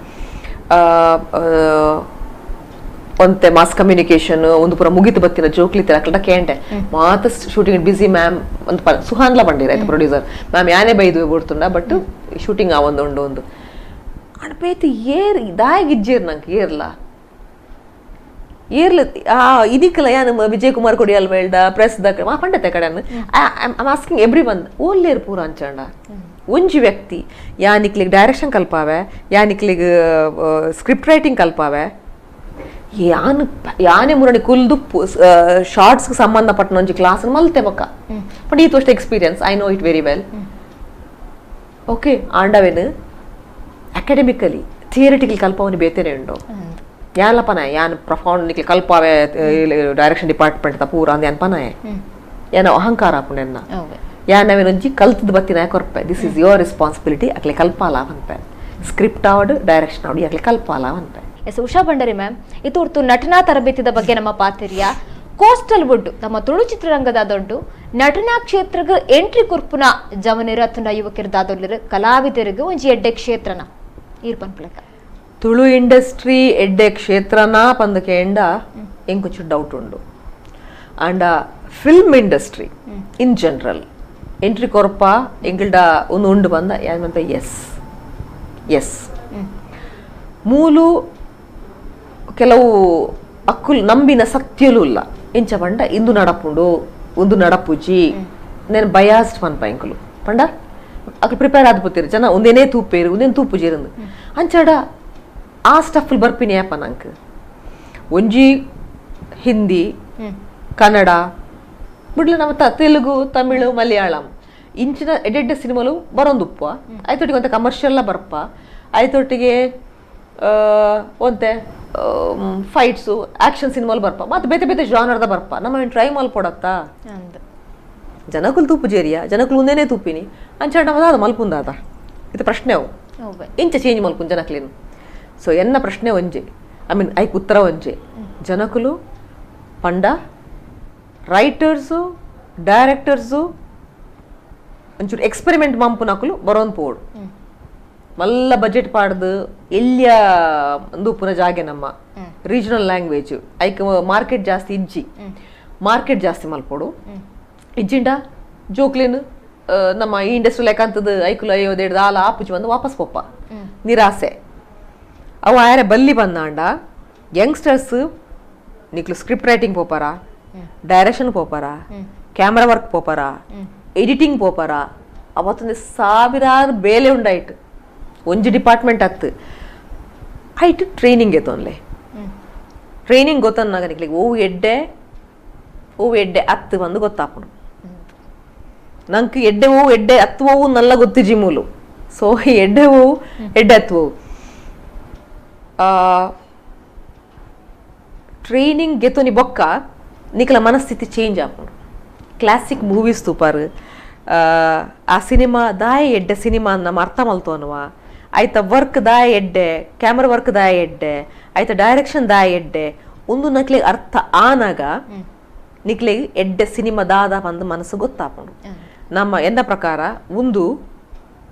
[SPEAKER 2] ಒಂತೆ ಮಾಸ್ ಕಮ್ಯುನಿಕೇಶನ್ ಒಂದು ಪೂರ ಮುಗಿತು ಬತ್ತಿನ ಜೋಕ್ಲಿ ಅಕ್ಲಟ ಕೇಂಡೆ ಮಾತ shooting busy ma'am ಒಂದು ಸುಹಾನ್ಲ ಬಂಡಿರ ಆಯ್ತು ಪ್ರೊಡ್ಯೂಸರ್ ಮ್ಯಾಮ್ ಯಾನೇ ಬೈದು ಬಿಡ್ತುಂಡ ಬಟ್ ಶೂಟಿಂಗ್ ಆ ಒಂದು ಉಂಡು ಒಂದು ಅಣಪೇತಿ ಏರ್ ದಾಯಗಿಜ್ಜೇರ್ ನಂಗೆ ಏರ್ಲ ಏರ್ಲ ಆ ಇದಕ್ಕೆಲ್ಲ ಯಾನು ವಿಜಯ್ ಕುಮಾರ್ ಕೊಡಿಯಲ್ ಬೇಡ ಪ್ರೆಸ್ the ಮಾ ಪಂಡತೆ ಕಡೆ I am asking every one ಓಲ್ಲೇರ್ ಪೂರ ಅಂಚಂಡ ಒಂಜಿ ವ್ಯಕ್ತಿ ಯಾನಿಕ್ಲಿಗೆ ಡೈರೆಕ್ಷನ್ ಕಲ್ಪಾವೆ ಯಾನಿಕ್ಲಿಗೆ ಸ್ಕ್ರಿಪ್ಟ್ ರೈಟಿಂಗ್ ಕಲ್ಪಾವೆ ಯಾನು ಯಾನೆ ಮುರಣಿ ಕುಲ್ದು ಶಾರ್ಟ್ಸ್ಗೆ ಸಂಬಂಧಪಟ್ಟ ಒಂಜಿ ಕ್ಲಾಸ್ ಮಲ್ತೆ ಬೊಕ್ಕ ಬಟ್ ಈತು ಅಷ್ಟು experience I know it very well okay ಆಂಡವೇನು academically theoretical ಕಲ್ಪವನಿ ಬೇತೇನೆ ಉಂಡು ಯಾನ್ಲ ಪನಾಯ ಯಾನ್ ಪ್ರಫೌಂಡ್ ನಿಕ್ಲಿ ಕಲ್ಪಾವೆ ಡೈರೆಕ್ಷನ್ ಡಿಪಾರ್ಟ್ಮೆಂಟ್ ತ ಪೂರ ಅಂದ್ ಯಾನ್ ಪನಾಯ ಯಾನ ಅಹಂಕಾರ ಆಪುಂಡೆನ್ನ ಯಾನವೇನೊಂಜಿ ಕಲ್ತದ ಬತ್ತಿನ ಕೊರ್ಪೆ this is your responsibility ಅಕ್ಲೆ ಕಲ್ಪಾಲ ಪನ್ಪೆ ಸ್ಕ್ರಿಪ್ಟ್ ಆವಡ್ ಡೈರೆಕ್ಷನ್ ಆವಡ್ ಅಕ್ಲೆ ಕಲ್ಪಾಲ ಪನ್ಪೆ.
[SPEAKER 1] ಎಸ್ ಉಷಾ ಭಂಡಾರಿ ಮ್ಯಾಮ್, ಇದು ನಟನಾ ತರಬೇತಿದ ಬಗ್ಗೆ ನಮ್ಮ ಪಾತಿರ್ಯ ಕೋಸ್ಟಲ್ ವುಡ್ ನಮ್ಮ ತುಳು ಚಿತ್ರರಂಗದ ದೊಡ್ಡ ನಟನಾ ಕ್ಷೇತ್ರಕ್ಕೆ ಎಂಟ್ರಿ ಕುರ್ಪುನ ಜವನಿರ ಅಥವಾ ಯುವಕರ ದಾದೊಲ್ಲಿರು ಕಲಾವಿದರಿಗೆ ಒಂಜಿ ಎಡ್ಡೆ ಕ್ಷೇತ್ರನ ಈರ್ ಪನ್ಪುಲೆಕ
[SPEAKER 2] ತುಳು ಇಂಡಸ್ಟ್ರಿ ಎಡ್ಡೆ ಕ್ಷೇತ್ರನ ಪಂದಕ್ಕೆ ಎಂಡ ಎಂಕೊಂಚು ಡೌಟ್ ಉಂಡು. And film industry in general entry ಕೊರಪ ಎಂಗಿಲ್ಡ ಒಂದು ಉಂಡು ಬಂದ ಯಾನ್ ಎಸ್ ಎಸ್ ಮೂಲು ಕೆಲವು ಅಕ್ಕುಲ್ ನಂಬಿನ ಸತ್ಯಲು ಇಲ್ಲ. ಇಂಚ ಪಂಡ ಇಂದು ನಡಪುಂಡು ಒಂದು ನಡಪುಜಿ నేను ಬಯಾಸ್ಡ್ ಪನ್ಪ ಎಂಕುಲು ಪಂಡ ಅಕ್ಲು ಪ್ರಿಪೇರ್ ಆದ್ ಪೋತಿರು ಜನ ಒಂದೇನೇ ತೂಪೇರು ಒಂದೇನು ತೂಪುಜೇರಂದು ಅಂಚಾಡ ಆ ಸ್ಟಫ್ ಬರ್ಪಿನಿ ಆಪ ನಂಕ್ ಒಂಜಿ ಹಿಂದಿ ಕನ್ನಡ ಬುಡ್ಲ ನಮ್ಮ ತೆಲುಗು ತಮಿಳು ಮಲಯಾಳಂ ಇಂಚಿನ ಎಡೆಡ್ಡೆ ಸಿನಿಮಾಲು ಬರೋಂದುಪ್ಪ ಆಯ್ತೊಟ್ಟಿಗೆ ಒಂತೆ ಕಮರ್ಷಿಯಲ್ಲ ಬರ್ಪ ಆಯ್ತೊಟ್ಟಿಗೆ ಒಂತೆ ಫೈಟ್ಸು ಆಕ್ಷನ್ ಸಿನಿಮಾಲು ಬರ್ಪ ಮತ್ತು ಬೇತೆ ಬೇತೆ ಜಾನರ್ದ ಬರ್ಪ ನಮ್ಮ ಟ್ರೈ ಮಲ್ಪೊಡತ್ತಾ ಜನಕುಲು ತೂಪು ಜೇರಿಯ ಜನಕುಲು ಒಂದೇನೇ ತೂಪಿನಿ ಅಂಚಾಡ ನಮ್ಮ ಮಲ್ಪುಂದಾದ ಇದು ಪ್ರಶ್ನೆ ಅವು ಇಂಚ ಚೇಂಜ್ ಮಲ್ಪುನ್ ಜನಕ್ಲೇನು. ಸೊ ಎನ್ನ ಪ್ರಶ್ನೆ ಒಂಜೆ I mean ಐಕ್ ಉತ್ತರ ಒಂಜೆ ಜನಕುಲು ಪಂಡ ರೈಟರ್ಸು ಡೈರೆಕ್ಟರ್ಸು ಒಂಚೂರು ಎಕ್ಸ್ಪೆರಿಮೆಂಟ್ ಮಂಪುನಕುಲು ಬರೋನ್ ಪೋಡು ಮಲ್ಲ ಬಜೆಟ್ ಪಾಡ್ದು ಎಲ್ಲಿಯ ಒಂದು ಜಾಗೆ ನಮ್ಮ ರೀಜನಲ್ ಲ್ಯಾಂಗ್ವೇಜ್ ಐಕ್ ಮಾರ್ಕೆಟ್ ಜಾಸ್ತಿ ಇಜ್ಜಿ ಮಾರ್ಕೆಟ್ ಜಾಸ್ತಿ ಮಲ್ಪೋಡು ಇಜ್ಜಿಂಡ ಜೋಕ್ಲೇನು ನಮ್ಮ ಈ ಇಂಡಸ್ಟ್ರಿ ಲೆಕ್ಕಂತದ್ದು ಐಕುಲು ಅಯ್ಯೋ ದೇಡ್ದು ಆಲ ಆಪುಜಿ ಬಂದು ವಾಪಸ್ ಪೊಪ್ಪ ನಿರಾಸೆ ಅವು ಆಯರೆ ಬಲ್ಲಿ ಬಂದಾಂಡ ಯಂಗ್ಸ್ಟರ್ಸ್ ನಿಕ್ಲು ಸ್ಕ್ರಿಪ್ಟ್ ರೈಟಿಂಗ್ ಪೋಪಾರ ಡೈರೆಕ್ಷನ್ ಪೋಪಾರ ಕ್ಯಾಮ್ರಾ ವರ್ಕ್ ಪೋಪಾರ ಎಡಿಟಿಂಗ್ ಪೋಪಾರ ಅವತ್ತೊಂದು ಸಾವಿರಾರು ಬೇಲೆ ಉಂಡಾಯ್ತು ಒಂಜಿ ಡಿಪಾರ್ಟ್ಮೆಂಟ್ ಅತ್ತು ಐಟ್ ಟ್ರೈನಿಂಗ್ ಎತ್ತೊನ್ಲೆ ಟ್ರೈನಿಂಗ್ ಗೊತ್ತನ್ನಾಗ ನಿಕ್ಲಿಗೆ ಓವು ಎಡ್ಡೆ ಓವು ಎಡ್ಡೆ ಅತ್ತು ಬಂದು ಗೊತ್ತಾಪುಂಡು ನಂಗೆ ಎಡ್ಡೆ ಹೂವು ಎಡ್ಡೆ ಅತ್ತು ಹೂವು ನಲ್ಲ ಗೊತ್ತಿಜಿ ಮೂಲು ಸೊ ಎಡ್ಡೆ ಹೂವು ಎಡ್ಡೆ ಅತ್ತು ಹೂವು ಟ್ರೈನಿಂಗ್ ಗೆತ್ತೊನಿ ಬೊಕ್ಕ ನಿಕಲ ಮನಸ್ಥಿತಿ ಚೇಂಜ್ ಆಪುಂಡು. ಕ್ಲಾಸಿಕ್ ಮೂವೀಸ್ ತೂಪಾರು ಆ ಸಿನಿಮಾ ದಾಯ ಎಡ್ಡೆ ಸಿನಿಮಾ ನಮ್ಮ ಅರ್ಥ ಮಲ್ತೋನುವ ಆಯ್ತ ವರ್ಕ್ ದಾಯ ಎಡ್ಡೆ ಕ್ಯಾಮ್ರಾ ವರ್ಕ್ ದಾಯ ಎಡ್ಡೆ ಆಯ್ತ ಡೈರೆಕ್ಷನ್ ದಾಯ ಎಡ್ಡೆ ಒಂದು ನಕ್ಲಿಗೆ ಅರ್ಥ ಆನಾಗ ನಿಕ್ಲಿಗೆ ಎಡ್ಡೆ ಸಿನಿಮಾ ದಾದ ಬಂದು ಮನಸ್ಸು ಗೊತ್ತಾಪುಂಡು. ನಮ್ಮ ಎಂದ ಪ್ರಕಾರ ಒಂದು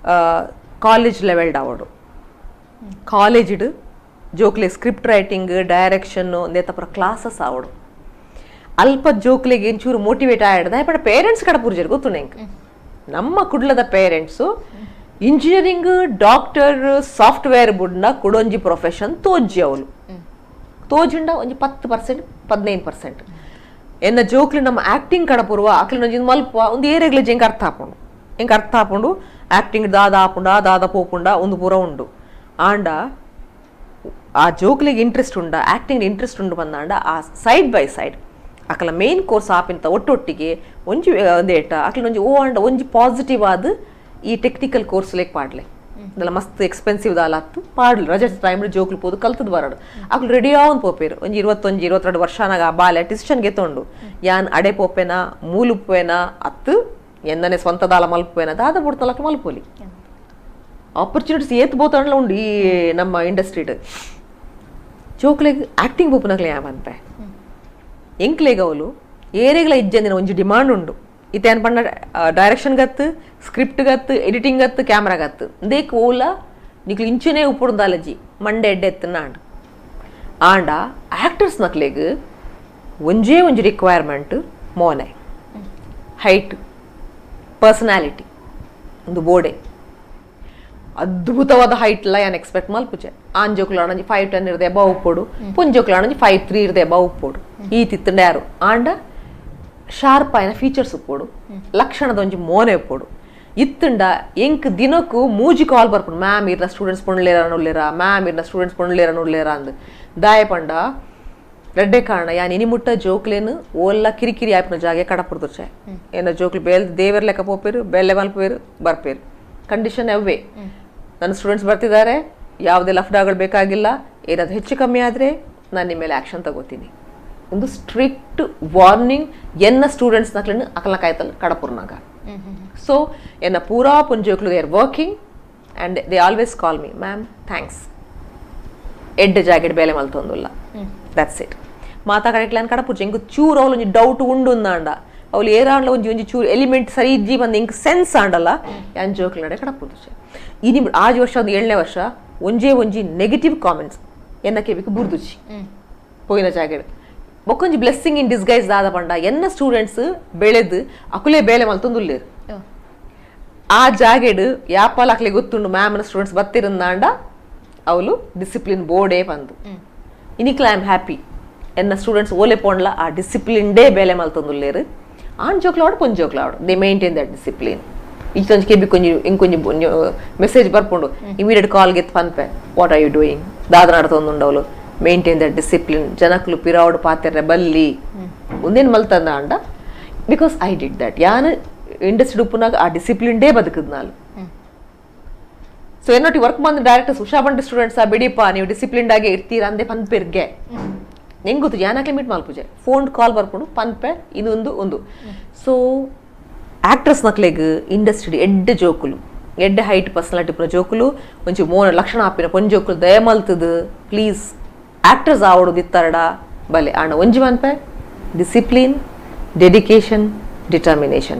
[SPEAKER 2] ಕಾಲೇಜ್ ಲೆವೆಲ್ ಡಾವಡು ಕಾಲೇಜಿಡು ಜೋಕ್ಲೆ script writing direction ನೇತಪುರ classes ಆವಡು ಅಲ್ಪ ಜೋಕ್ಲೆಗೆ ಒಂಚೂರು ಮೋಟಿವೇಟ್ ಆಯ್ಡ್ದ ಬಟ್ ಪೇರೆಂಟ್ಸ್ ಕಡೆ ಪೂರ್ಜರು ಗೊತ್ತು ನಂಗೆ ನಮ್ಮ ಕುಡ್ಲದ parents engineering doctor software ಬುಡ್ನ ಕುಡೊಂಜಿ profession ತೋಜಿ ಅವಳು ತೋಜಿಂಡ ಒಂಜಿ 10% 15% ಎನ್ನ ಜೋಕ್ಲು ನಮ್ಮ ಆ್ಯಕ್ಟಿಂಗ್ ಕಡಪುರುವ ಅಕ್ಲಿನ ಮಲ್ಪ ಒಂದು ಏರೆಗ್ಲ ಎಂಕ್ ಅರ್ಥ ಆಪುಂಡು ಎಂಕ್ ಅರ್ಥ ಆಪುಂಡು ಆ್ಯಕ್ಟಿಂಗ್ ದಾದ ಆಪುಂಡ ದಾದ ಪೋಪುಂಡ ಒಂದು ಪೂರ ಉಂಡು ಆಂಡ ಆ ಜೋಕ್ಲಿಗೆ ಇಂಟ್ರೆಸ್ಟ್ ಉಂಡ ಆ್ಯಕ್ಟಿಂಗ್ ಇಂಟ್ರೆಸ್ಟ್ ಉಂಡು ಬಂದಾಂಡ ಆ side by side ಅಕಲ main course ಆಪಿಂತ ಒಟ್ಟೊಟ್ಟಿಗೆ ಒಂಜಿ ಒಂದೇಟ ಅಕ್ಲಿನ ಒಂಜಿ ಓ ಆಂಡ ಒಂಜಿ ಪಾಸಿಟಿವ್ ಆದ ಈ ಟೆಕ್ನಿಕಲ್ ಕೋರ್ಸ್ ಲೇಕ್ ಪಾಡ್ಲೆ ಇದೆಲ್ಲ ಮಸ್ತ್ ಎಕ್ಸ್ಪೆನ್ಸಿವ್ ದಾಲ ಅತ್ತು ಪಾಡ್ಲು ರಜೆ ಟೈಮ್ ಜೋಕ್ಲು ಪೋದು ಕಲ್ತದ್ ಬರಡು ಅಕ್ಲು ರೆಡಿ ಆವನ್ ಪೋಪೇರು ಒಂಜಿ 21 22 ವರ್ಷನಾಗ ಆ ಬಾಲೆ ಡಿಸಿಷನ್ ಗೆತ್ತೊಂಡು ಯಾನ್ ಅಡೆ ಪೋಪೇನಾ ಮೂಲುಪ್ಪೇನಾ ಅತ್ತು ಎಂದನೆ ಸ್ವಂತ ದಾಲ ಮಲ್ಪೇನಾ ದಾದ ಬುಡ್ತಲಕ್ ಮಲ್ಪೋಲಿ ಆಪರ್ಚುನಿಟೀಸ್ ಏತ್ ಬೋತಾಂಡ್ಲ ಉಂಡು ಈ ನಮ್ಮ ಇಂಡಸ್ಟ್ರಿಡ್ ಜೋಕ್ಲೆಗ್ ಆಕ್ಟಿಂಗ್ ಪೋಪುನಕ್ಲೆ ಯಾವಂತೆ ಎಂಕ್ಲೆಗ್ ಅವಲು ಏರೆಗ್ಲ ಇಜ್ಜಂದಿನ ಒಂಜಿ ಡಿಮಾಂಡ್ ಉಂಡು ಇತ್ತೆ ಏನ್ ಪಂಡ ಡೈರೆಕ್ಷನ್ ಗತ್ತು ಸ್ಕ್ರಿಪ್ಟ್ ಗತ್ತು ಎಡಿಟಿಂಗ್ ಗತ್ತು ಕ್ಯಾಮ್ರಾ ಗತ್ತು ದೇಕ್ ಓಲ ನಿಕ್ಲು ಇಂಚನೇ ಉಪ್ಪುಡ್ದಾಲಜಿ ಮಂಡೆ ಎಡ್ಡೆ ಎತ್ತನ ಆಂಡ್ ಆಂಡ ಆಕ್ಟರ್ಸ್ ನಕ್ಲೆಗ್ ಒಂಜೇ ಒಂಜಿ ರಿಕ್ವೈರ್ಮೆಂಟ್ ಮೋನೆ ಹೈಟ್ ಪರ್ಸನಾಲಿಟಿ ಒಂದು ಬೋಡೆ ಅದ್ಭುತವಾದ ಹೈಟ್ ಲ ಯಾನ್ ಎಕ್ಸ್ಪೆಕ್ಟ್ ಮಲ್ಪುಜೆ ಆಂಜೋಕ್ಲು ಆಣಂಜಿ 5'10" ಇರದೆ ಎಬಾ ಉಪ್ಪೋಡು ಪುಂಜೋಕ್ಲು ಆಣಂಜಿ 5'3" ಇರದೆ ಎಬಾ ಉಪ್ಪೋಡು ಈ ತಿತ್ತಂಡ ಯಾರು ಆಂಡ ಶಾರ್ಪ್ ಆಯ್ನ ಫೀಚರ್ಸ್ ಉಪ್ಪೋಡು ಲಕ್ಷಣದ ಒಂಜಿ ಮೋನೆ ಉಪ್ಪೋಡು ಇತ್ತಂಡ ಎಂಕ್ ದಿನಕ್ಕೂ ಮೂಜಿ ಕಾಲ್ ಬರ್ಪುಂಡು ಮ್ಯಾಮ್ ಇರ್ನ ಸ್ಟೂಡೆಂಟ್ಸ್ ಪೊಣ್ಲೇರ ನೋಡ್ಲೇರಾ ಮ್ಯಾಮ್ ಇರ್ನ ಸ್ಟೂಡೆಂಟ್ಸ್ ಪೊಣ್ಲೇರ ನೋಡ್ಲೇರಾ ಅಂದ್ ದಾಯ ಪಂಡ ರಡ್ಡೆ ಕಾರಣ ಯಾನ್ ಇನಿ ಮುಟ್ಟ ಜೋಕ್ಲೇನು ಓಲ್ಲ ಕಿರಿಕಿರಿ ಆಯ್ಪುನ ಜಾಗೆ ಕಡಪುರ್ದುರ್ಚೆ ಏನ ಜೋಕ್ಲು ಬೇಲ್ ದೇವರ್ ಲೆಕ್ಕ ಪೋಪೇರು ಬೆಲ್ಲೆ ಮಲ್ಪೇರು ಬರ್ಪೇರು ಕಂಡೀಷನ್ ಅವೇ ನನ್ನ ಸ್ಟೂಡೆಂಟ್ಸ್ ಬರ್ತಿದ್ದಾರೆ ಯಾವುದೇ ಲಫ್ಡಾಗಳು ಬೇಕಾಗಿಲ್ಲ ಏನಾದರೂ ಹೆಚ್ಚು ಕಮ್ಮಿ ಆದರೆ ನಾನು ನಿಮ್ಮ ಮೇಲೆ ಆ್ಯಕ್ಷನ್ ತಗೋತೀನಿ ಒಂದು ಸ್ಟ್ರಿಕ್ಟ್ ವಾರ್ನಿಂಗ್ ಎನ್ನ ಸ್ಟೂಡೆಂಟ್ಸ್ ನಕ್ಲನ್ನು ಅಕಲ ಕಾಯ್ತಲ್ಲ ಕಡಪುರ್ನಾಗ. ಸೊ ಎನ್ನ ಪೂರಾ ಪುಂಜೋಕ್ಲು they are working and they always call me ma'am thanks ಎಡ್ಡೆ ಜಾಕೆಟ್ ಬೇಲೆ ಮಲ್ತೊಂದುಲ್ಲ that's it ಮಾತಾ ಕಡೆಕ್ಲಾನ್ ಕಡಪುರ್ಚೆ ಇಂಕ್ ಚೂರು ಅವಳು ಒಂಜಿ ಡೌಟ್ ಉಂಡು ಅಂದಾಂಡ ಅವಳು ಏರಾಂಡ್ಲ ಒಂಜಿ ಒಂಜಿ ಚೂರು ಎಲಿಮೆಂಟ್ ಸರಿ ಇಜ್ಜಿ ಬಂದು ಇಂಕ್ ಸೆನ್ಸ್ ಆಂಡಲ್ಲ ಯಾನ್ ಜೋಕ್ಲು ನಡೆ ಕಡಪುರ್ಚೆ ಇನಿ ಆಜ್ ವರ್ಷ ಒಂದು 7ನೇ ವರ್ಷ ಒಂಜೇ ಒಂಜಿ ನೆಗೆಟಿವ್ ಕಾಮೆಂಟ್ಸ್ ಎನ್ನ ಕೆವಿಗೆ ಬುರ್ದುಚಿ ಪೋಯಿನ ಜಾಗೆಡ್ ಬೊಕ್ಕೊಂಜಿ blessing in disguise ದಾದ ಪಂಡ ಎನ್ನ ಸ್ಟೂಡೆಂಟ್ಸ್ ಬೆಳೆದು ಅಕುಲೇ ಬೇಲೆ ಮಲ್ತೊಂದುಲ್ಲೇರು ಆ ಜಾಗೆಡ್ ಯಾಪಾಲ ಅಕ್ಲೆ ಗೊತ್ತುಂಡು ಮ್ಯಾಮ್ನ ಸ್ಟೂಡೆಂಟ್ಸ್ ಬತ್ತಿರಂದಾಂಡ ಅವಳು ಡಿಸಿಪ್ಲಿನ್ ಬೋರ್ಡೇ ಬಂದು ಇನಿಕ್ಲ I am happy. ಎನ್ನ ಸ್ಟೂಡೆಂಟ್ಸ್ ಓಲೆ ಪೋಂಡ್ಲ ಆ ಡಿಸಿಪ್ಲಿನ್ ಡೇ ಬೇಲೆ ಮಲ್ತೊಂದುಲ್ಲೇರು ಆಣ್ ಜೋಕ್ಲಾವಡು ಪೊಂಜ್ ಜೋಕ್ಲಾವಡು they maintain that discipline ಇಷ್ಟೊಂದು ಕೆಬಿ ಕೊಂಜಿ ಇಂಕೊಂಜಿ ಮೆಸೇಜ್ ಬರ್ಪುಂಡು ಇಮಿಡಿಯೇಟ್ ಕಾಲ್ ಗೆತ್ ಪನ್ಪೆ what are you doing ದಾದ ನಡತೊಂದುಂಡವಳು maintain that discipline ಜನಕ್ಲು ಪಿರಾವಡು ಪಾತೆರ್ರೆ ಬಲ್ಲಿ ಒಂದೇನು ಮಲ್ತಂದ ಅಂಡ because I did that ಯಾನ್ ಇಂಡಸ್ಟ್ರಿ ಉಪ್ಪುನಾಗ ಆ ಡಿಸಿಪ್ಲಿನ್ ಡೇ ಬದುಕದ್ ನಾಲ್ ಸೊ ಏನೋಟಿ ವರ್ಕ್ ಬಂದ ಡೈರೆಕ್ಟರ್ಸ್ ಉಷಾ ಬಂಡಿ ಸ್ಟೂಡೆಂಟ್ಸ್ ಆ ಬಿಡಿಪ ನೀವು ಡಿಸಿಪ್ಲಿನ್ಡ್ ಆಗಿ ಇರ್ತೀರ ಅಂದೆ ಪನ್ಪೆರ್ಗೆ ಹೆಂಗ್ ಗೊತ್ತು ಯಾನಾಕ್ಲೆ ಮೀಟ್ ಮಲ್ಪುಜೆ ಫೋನ್ ಕಾಲ್ ಬರ್ಕೊಂಡು ಪನ್ಪೆ ಇನ್ನೊಂದು ಒಂದು ಸೊ ಆಕ್ಟ್ರೆಸ್ ನಕ್ಲೆಗ್ ಇಂಡಸ್ಟ್ರಿ ಎಡ್ಡೆ ಜೋಕುಲು ಎಡ್ಡೆ ಹೈಟ್ ಪರ್ಸನಾಲಿಟಿ ಪುನ ಜೋಕುಲು ಒಂಚಿ ಮೋನ ಲಕ್ಷಣ ಆಪಿನ ಪೊಂಜೋಕುಲು ದಯಮಲ್ತದು ಪ್ಲೀಸ್ ಆಕ್ಟ್ರೆಸ್ ಆವಡು ದಿತ್ತಾರಡ ಬಲೆ ಆಂಡ ಒಂಜಿ ಮನ್ಪೆ discipline dedication determination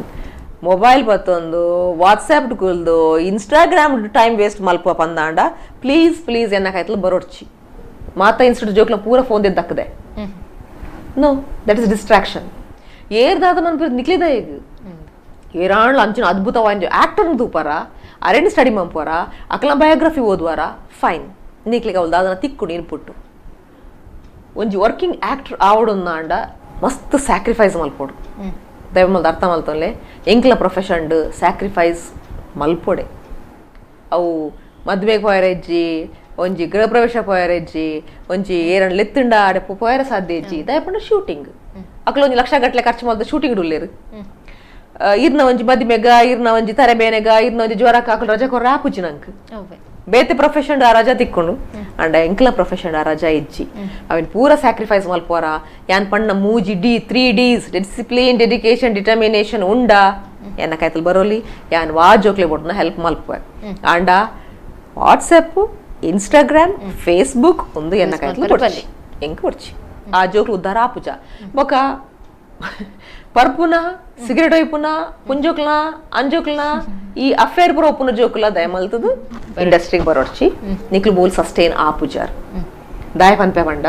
[SPEAKER 2] mobile ಬತ್ತೊಂದು WhatsApp ಕುಲ್ದು Instagram time waste ಮಲ್ಪ ಪಂದಾಂಡ please please ಎನ್ನಕಾಯ್ತಲು ಬರೋಡ್ಚಿ ಮಾತಾ ಇನ್ಸ್ಟಿಟ್ಯೂಟ್ ಜೋಕ್ಲ ಪೂರ ಫೋನ್ ದಕ್ಕದೆ no that is distraction ಏರ್ದಾದ ಮನ್ಪು ನಿಕ್ಲಿದ ಈಗ ಏರಾಣ್ಲ ಅಂಚಿನ ಅದ್ಭುತವಾದ ಆಕ್ಟರ್ ತೂಪಾರ ಅರೆಂಡ್ ಸ್ಟಡಿ ಮಂಪುವಾರ ಅಕಲ ಬಯೋಗ್ರಫಿ ಓದುವಾರ ಫೈನ್ ನಿಕ್ಲಿಗೆ ಅವಳು ದಾದನ ತಿಕ್ಕು ಇನ್ಪುಟ್ಟು ಒಂಜಿ ವರ್ಕಿಂಗ್ ಆಕ್ಟರ್ ಆವಡೊಂದಾಂಡ ಮಸ್ತ್ ಸ್ಯಾಕ್ರಿಫೈಸ್ ಮಲ್ಪೋಡು ದಯವ ಮಲ್ದ ಅರ್ಥ ಮಲ್ತೊನ್ಲೆ ಎಂಕ್ಲ ಪ್ರೊಫೆಷನ್ ಸ್ಯಾಕ್ರಿಫೈಸ್ ಮಲ್ಪೊಡೆ ಅವು ಮದ್ವೆಗೆ ಪೋಯರೆಜ್ಜಿ ಒಂಜಿ ಗೃಹ ಪ್ರವೇಶ ಪೋಯರೆಜ್ಜಿ ಒಂಜಿ ಏರನ್ ಲೆತ್ತುಂಡ ಆಡೆ ಪೋಯರ ಸಾಧ್ಯ ಇಜ್ಜಿ ದಯಪಂಡ ಶೂಟಿಂಗ್ ಅಕ್ಲ ಒಂಜಿ ಲಕ್ಷ ಗಟ್ಟಲೆ ಖರ್ಚು ಮಲ್ದ ಶೂಟಿಂಗ್ ಉಲ್ಲೇರು ಇರ್ನ ಒಂಜಿ ಮದಿಮೆಗ ಇರ್ನ ಒಂಜಿ ತರೆಬೇನೆಗ ಇರ್ನ ಒಂಜಿ ಜ್ವರ ಕಾಕಲು ರಜಾ ಕೊರ್ರ ಆಪುಜಿ ನಂಕ್ ಬೇತೆ ಪ್ರೊಫೆಷನ್ ಆ ರಜಾ ತಿಕ್ಕೊಂಡು ಅಂಡ ಎಂಕ್ಲ ಪ್ರೊಫೆಷನ್ ಆ ರಜಾ ಇಜ್ಜಿ ಅವಿನ್ ಪೂರ ಸ್ಯಾಕ್ರಿಫೈಸ್ ಮಲ್ಪೋರ ಯಾನ್ ಪಣ್ಣ ಮೂಜಿ D 3 Ds discipline dedication determination ಉಂಡ ಎನ್ನ ಕಾಯ್ತಲ್ ಬರೋಲಿ ಯಾನ್ ವಾ ಜೋಕ್ಲೆ ಬೊಡ್ನ ಹೆಲ್ಪ್ ಮಲ್ಪುವೆ ಅಂಡ WhatsApp Instagram Facebook ಒಂದು ಎನ್ನ ಕಾಯ್ತಲ್ ಬೊಡ್ಚಿ ಎಂಕ್ ಬೊಡ್ಚಿ ಆ ಜೋಕ್ಲು ಉದ್ದಾರ ಆಪುಜ ಬೊಕ ಪರ್ಪುನ ಸಿಗರೇಟ್ ಒಯ್ಪುನ ಪುಂಜೋಕ್ಲ ಅಂಜೋಕ್ಲ ಈ ಅಫೇರ್ ಪುರ ಒಪ್ಪುನ ಜೋಕುಲ ದಯಮಲ್ತದು ಇಂಡಸ್ಟ್ರಿಗೆ ಬರೋಡ್ಚಿ ನಿಕ್ಲು ಬೋಲ್ ಸಸ್ಟೈನ್ ಆಪುಜಾರ್ ದಾಯ ಪನ್ಪೆ ಪಂಡ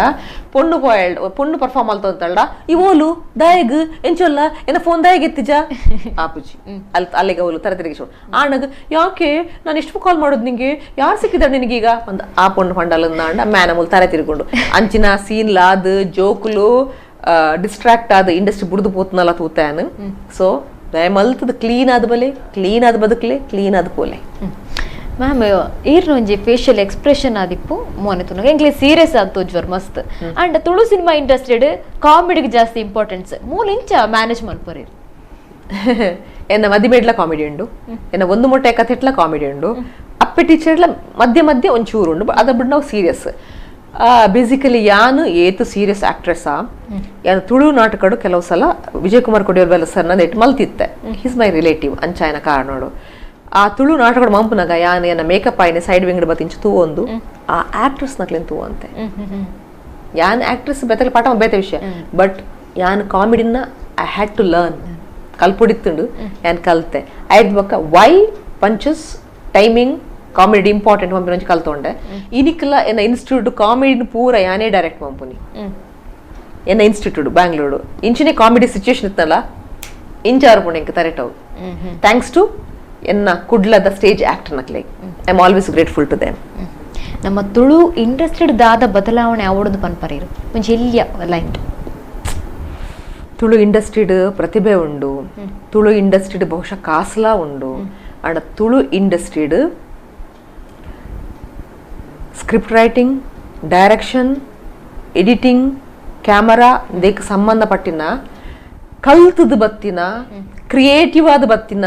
[SPEAKER 2] ಪೊಣ್ಣು ಪೋಯಲ್ಡ್ ಪೊಣ್ಣು ಪರ್ಫಾರ್ಮ್ ಮಲ್ತಂತಲ್ಡ ಈ ಓಲು ದಾಯಗ್ ಎಂಚೊಲ್ಲ ಎನ್ನ ಫೋನ್ ದಾಯಗ್ ಎತ್ತಿಜ ಆಪುಜಿ ಅಲ್ಲಿ ಅಲ್ಲಿಗೆ ಅವಳು ತರ ತಿರುಗಿ ಆಣಗ್ ಯಾಕೆ ನಾನು ಎಷ್ಟು ಕಾಲ್ ಮಾಡೋದು ನಿಂಗೆ ಯಾರು ಸಿಕ್ಕಿದಾರೆ ನಿನಗೀಗ ಒಂದು ಆ ಪೊಣ್ಣು ಪಂಡಲಂದ ಅಂಡ ಮ್ಯಾನ ಮೂಲ ತರೆ ತಿರುಗೊಂಡು ಅಂಚಿನ ಸೀನ್ ಲಾದ್ ಜೋಕುಲು ಡಿಸ್ಟ್ರಾಕ್ಟ್ ಆದ ಇಂಡಸ್ಟ್ರಿ ಬುಡ್ದು ಪೋತ್ನಲ್ಲ ತೂತಾನು ಸೊ ದಯಮಲ್ತದ ಕ್ಲೀನ್ ಆದ ಬಲೆ ಕ್ಲೀನ್ ಆದ ಬದುಕಲೆ ಕ್ಲೀನ್ ಆದ ಪೋಲೆ
[SPEAKER 1] ಮ್ಯಾಮ್ ಈರ್ನ ಒಂಜಿ ಫೇಶಿಯಲ್ ಎಕ್ಸ್ಪ್ರೆಷನ್ ಆದಿಪ್ಪು ಮೋನೆ ತುನಗ ಎಂಕ್ಲೆ ಸೀರಿಯಸ್ ಆದ್ ತೋಜ್ವರ್ ಮಸ್ತ್ and Tulu cinema ಇಂಡಸ್ಟ್ರಿಡ್ ಕಾಮಿಡಿಗೆ ಜಾಸ್ತಿ ಇಂಪಾರ್ಟೆನ್ಸ್ ಮೂಲ ಇಂಚ ಮ್ಯಾನೇಜ್ ಮಲ್ಪೊರಿ
[SPEAKER 2] ಎನ್ನ ಮದಿಮೇಡ್ಲ ಕಾಮಿಡಿ ಉಂಡು ಎನ್ನ ಒಂದು ಮೊಟ್ಟೆ ಕಥೆಟ್ಲ ಕಾಮಿಡಿ ಉಂಡು ಅಪ್ಪೆ ಟೀಚರ್ಲ ಮಧ್ಯೆ ಮಧ್ಯೆ ಒಂಚೂರು ಉಂಡು ಅದ ಬಿಟ್ಟು ನಾವು ಸೀರಿಯಸ್ ಬೇಸಿಕಲಿ ಯಾನು ಏತು ಸೀರಿಯಸ್ ಆಕ್ಟ್ರೆಸ್ಸಾ ಯಾನು ತುಳು ನಾಟಕಡು ಕೆಲವು ಸಲ ವಿಜಯ್ ಕುಮಾರ್ ಕೊಡಿಯೋರ್ ಸರ್ ನನ್ನ ಎಟ್ಟು ಮಲ್ತಿತ್ತೆ he's my relative ಅಂಚಾಯನ ಕಾರಣೋಡು ಆ ತುಳು ನಾಟಕಡು ಮಂಪುನಾಗ ಯಾನು ಎನ್ನ ಮೇಕಪ್ ಆಯ್ನೆ ಸೈಡ್ ವಿಂಗಡ್ ಬತ್ತಿಂಚು ತೂವೊಂದು ಆ ಆಕ್ಟ್ರೆಸ್ ನಕ್ಲೇನು ತೂವಂತೆ ಯಾನ್ ಆಕ್ಟ್ರೆಸ್ ಬೆತ್ತಲೆ ಪಾಠ ಬೇತೆ ವಿಷಯ ಬಟ್ ಯಾನ್ ಕಾಮಿಡಿನ I had to learn ಕಲ್ಪುಡಿತ್ತುಂಡು ಯಾನ್ ಕಲ್ತೆ ಆಯ್ತು ಬೊಕ್ಕ why punches timing comedy important ಪಂಪಿನ ಒಂಜಿ ಕಲ್ತೊಂಡೆ ಇನಿಕ್ಲ ಎನ್ನ ಇನ್ಸ್ಟಿಟ್ಯೂಟ್ ಕಾಮಿಡಿನ ಪೂರ ಯಾನೇ ಡೈರೆಕ್ಟ್ ಪಂಪುನಿ ಎನ್ನ ಇನ್ಸ್ಟಿಟ್ಯೂಟ್ ಬ್ಯಾಂಗ್ಳೂರು ಇಂಚಿನೇ ಕಾಮಿಡಿ ಸಿಚುವೇಶನ್ ಇತ್ತಲ್ಲ ಇಂಚಾರು ಪುಣೆ ಇಂಕ ತರೆಟವು thanks to ಎನ್ನ ಕುಡ್ಲದ ಸ್ಟೇಜ್ ಆಕ್ಟರ್ ನಕ್ಲೆ I am always grateful to them.
[SPEAKER 1] ನಮ್ಮ ತುಳು ಇಂಡಸ್ಟ್ರಿಡ್ ದಾದ ಬದಲಾವಣೆ ಆವಡೊಂದು ಪನ್ಪರೇರು ಒಂಜಿ ಎಲ್ಯ ಲೈನ್
[SPEAKER 2] ತುಳು ಇಂಡಸ್ಟ್ರಿಡ್ ಪ್ರತಿಭೆ ಉಂಡು ತುಳು ಇಂಡಸ್ಟ್ರಿಡ್ ಬಹುಶಃ ಕಾಸ್ಲಾ ಉಂಡು ಅಂಡ Tulu ಇಂಡಸ್ಟ್ರಿಡ್ script writing direction editing camera ಇದಕ್ಕೆ ಸಂಬಂಧಪಟ್ಟಿನ ಕಲ್ತದ ಬತ್ತಿನ ಕ್ರಿಯೇಟಿವ್ ಆದ ಬತ್ತಿನ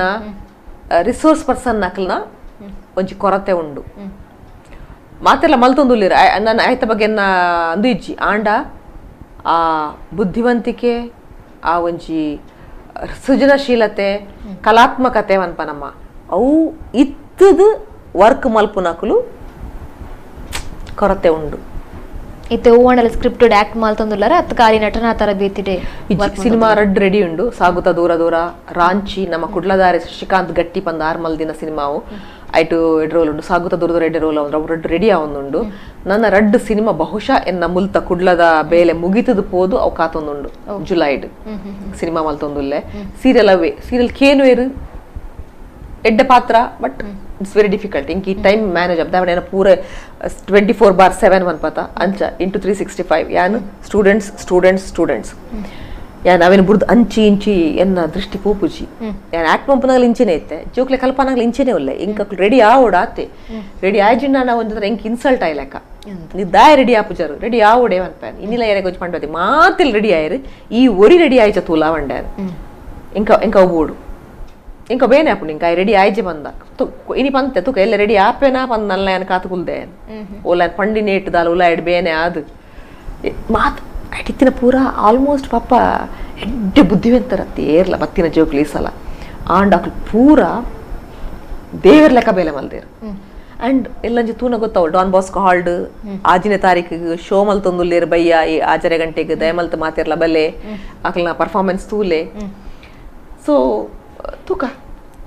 [SPEAKER 2] ರಿಸೋರ್ಸ್ ಪರ್ಸನ್ ನಕಲ್ನ ಒಂಜಿ ಕೊರತೆ ಉಂಡು ಮಾತೆಲ್ಲ ಮಲ್ತೊಂದುಲ್ಲಿರ ನನ್ನ ಆಯ್ತ ಬಗ್ಗೆ ಅಂದು ಇಜ್ಜಿ ಆಂಡ ಆ ಬುದ್ಧಿವಂತಿಕೆ ಆ ಒಂಜಿ ಸೃಜನಶೀಲತೆ ಕಲಾತ್ಮಕತೆ ಪನ್ಪ ನಮ್ಮ ಅವು ಇತ್ತದ ವರ್ಕ್ ಮಲ್ಪುನಕುಲು ಕೊರತೆ ಉಂಡು
[SPEAKER 1] ಇತ್ತೆ ಓವಣಲ ಸ್ಕ್ರಿಪ್ಟೆಡ್ ಆಕ್ಟ್ ಮಲ್ತೊಂದುಲ್ಲಾರ ಅತ್ ಖಾಲಿ ನಟನಾ ತರಬೇತಿಡೆ
[SPEAKER 2] ಸಿನಿಮಾ ರಡ್ ರೆಡಿ ಉಂಡು ಸಾಗುತ್ತಾ ದೂರ ದೂರ ರಾಂಚಿ ನಮ್ಮ ಕುಡ್ಲದಾರೆ ಶಶಿಕಾಂತ್ ಗಟ್ಟಿ ಪಂದ ಆರ್ಮಲ್ ದಿನ ಸಿನಿಮಾವು ಐಟು ಎಡ್ ರೋಲ್ ಉಂಡು ಸಾಗುತ್ತಾ ದೂರ ದೂರ ಎಡ್ಡೆ ರೋಲ್ ಅವು ರಡ್ ರೆಡಿ ಆವೊಂದುಂಡು ನನ್ನ ರಡ್ಡು ಸಿನಿಮಾ ಬಹುಶಃ ಎನ್ನ ಮುಲ್ತ ಕುಡ್ಲದ ಬೇಲೆ ಮುಗಿತದ ಪೋದು ಅವು ಕಾತೊಂದುಂಡು ಜುಲೈಡ್ ಸಿನಿಮಾ ಮಲ್ತೊಂದುಲ್ಲೆ ಸೀರಿಯಲ್ ಅವೇ ಸೀರಿಯಲ್ ಕೇನುವೇರು ಎಡ್ಡೆ ಪಾತ್ರ ಬಟ್ It's very difficult ಇಂಕ್ ಈ ಟೈಮ್ ಮ್ಯಾನೇಜ್ ಅಪ್ಪ ಪೂರ 24/7 ಪನ್ಪತ ಅಂಚ ಇಂಟು 365 ಯಾನ್ students students students ಯಾನ್ ಅವೇನು ಬುಡ್ದು ಅಂಚಿ ಇಂಚಿ ಎನ್ನ ದೃಷ್ಟಿ ಪೋಪುಜಿ. ಯಾನ್ ಆಕ್ಟ್ ಮಂಪುನಾಗಲ ಇಂಚಿನೇ ಇತ್ತೆ, ಜೋಕ್ಲೆ ಕಲ್ಪನಾಗಲ ಇಂಚಿನೇ ಉಲ್ಲೆ. ಇಂಕ್ ಅಕ್ಲು ರೆಡಿ ಆವೋಡು ಆತೆ, ರೆಡಿ ಆಯ್ಜಿಂಡ ನಾ ಒಂಜಿ ಎಂಕ್ ಇನ್ಸಲ್ಟ್ ಆಯ್ಲೆಕ್ಕ. ದಾಯ ರೆಡಿ ಆಪುಜಾರು, ರೆಡಿ ಆವೋಡೆ ಪನ್ಪಾನ್. ಇನ್ನಿಲ್ಲ ಯಾರಿಗೆ ಒಂಜಿ ಪಂಡೋತಿ ಮಾತಿಲ್ ರೆಡಿ ಆಯ್ರು, ಈ ಒರಿ ರೆಡಿ ಆಯ್ಚ ತೂಲ ವಂಡ್ಯಾನ್. ಇಂಕ ಇಂಕ ಬೋಡು ಇಂಕ ಬೇನೆ ಆಪುಂಡು. ಇಂಕ ರೆಡಿ ಆಯ್ಜೆ ಬಂದ ಇನಿ ಪಂತೆ ತುಕ ಎಲ್ಲ ರೆಡಿ ಆಪೇನಾ ಪಂದ್ ನಲ್ಲ ಯಾನ್ ಕಾತು ಕುಲ್ದೆ ಓಲ ಪಂಡಿ ನೇಟ್ ದಾಲ ಉಲಾಯ್ಡ್ ಬೇನೆ ಆದು ಮಾತು ಇತ್ತಿನ ಪೂರ ಆಲ್ಮೋಸ್ಟ್ ಪಾಪ ಎಡ್ಡೆ ಬುದ್ಧಿವಂತರ ಏರ್ಲ ಬತ್ತಿನ ಜೋಕ್ಲು ಈ ಸಲ ಆಂಡ ಅಕ್ಲು ಪೂರ ದೇವರ ಲೆಕ್ಕ ಬೇಲೆ ಮಲ್ದೇರು. ಅಂಡ್ ಎಲ್ಲಂಜಿ ತೂನ ಗೊತ್ತಾವು ಡಾನ್ ಬಾಸ್ಕೋ ಹಾಲ್ಡ್ ಆಜಿನ ತಾರೀಕಿಗೆ ಶೋ ಮಲ್ತೊಂದುಲ್ಲೇರು ಬಯ್ಯ ಈ ಆಜರೆ ಗಂಟೆಗೆ ದಯಮಲ್ತ ಮಾತಿರ್ಲ ಬಲೆ ಅಕ್ಲನ ಪರ್ಫಾರ್ಮೆನ್ಸ್ ತೂಲೆ. ಸೊ ತೂಕ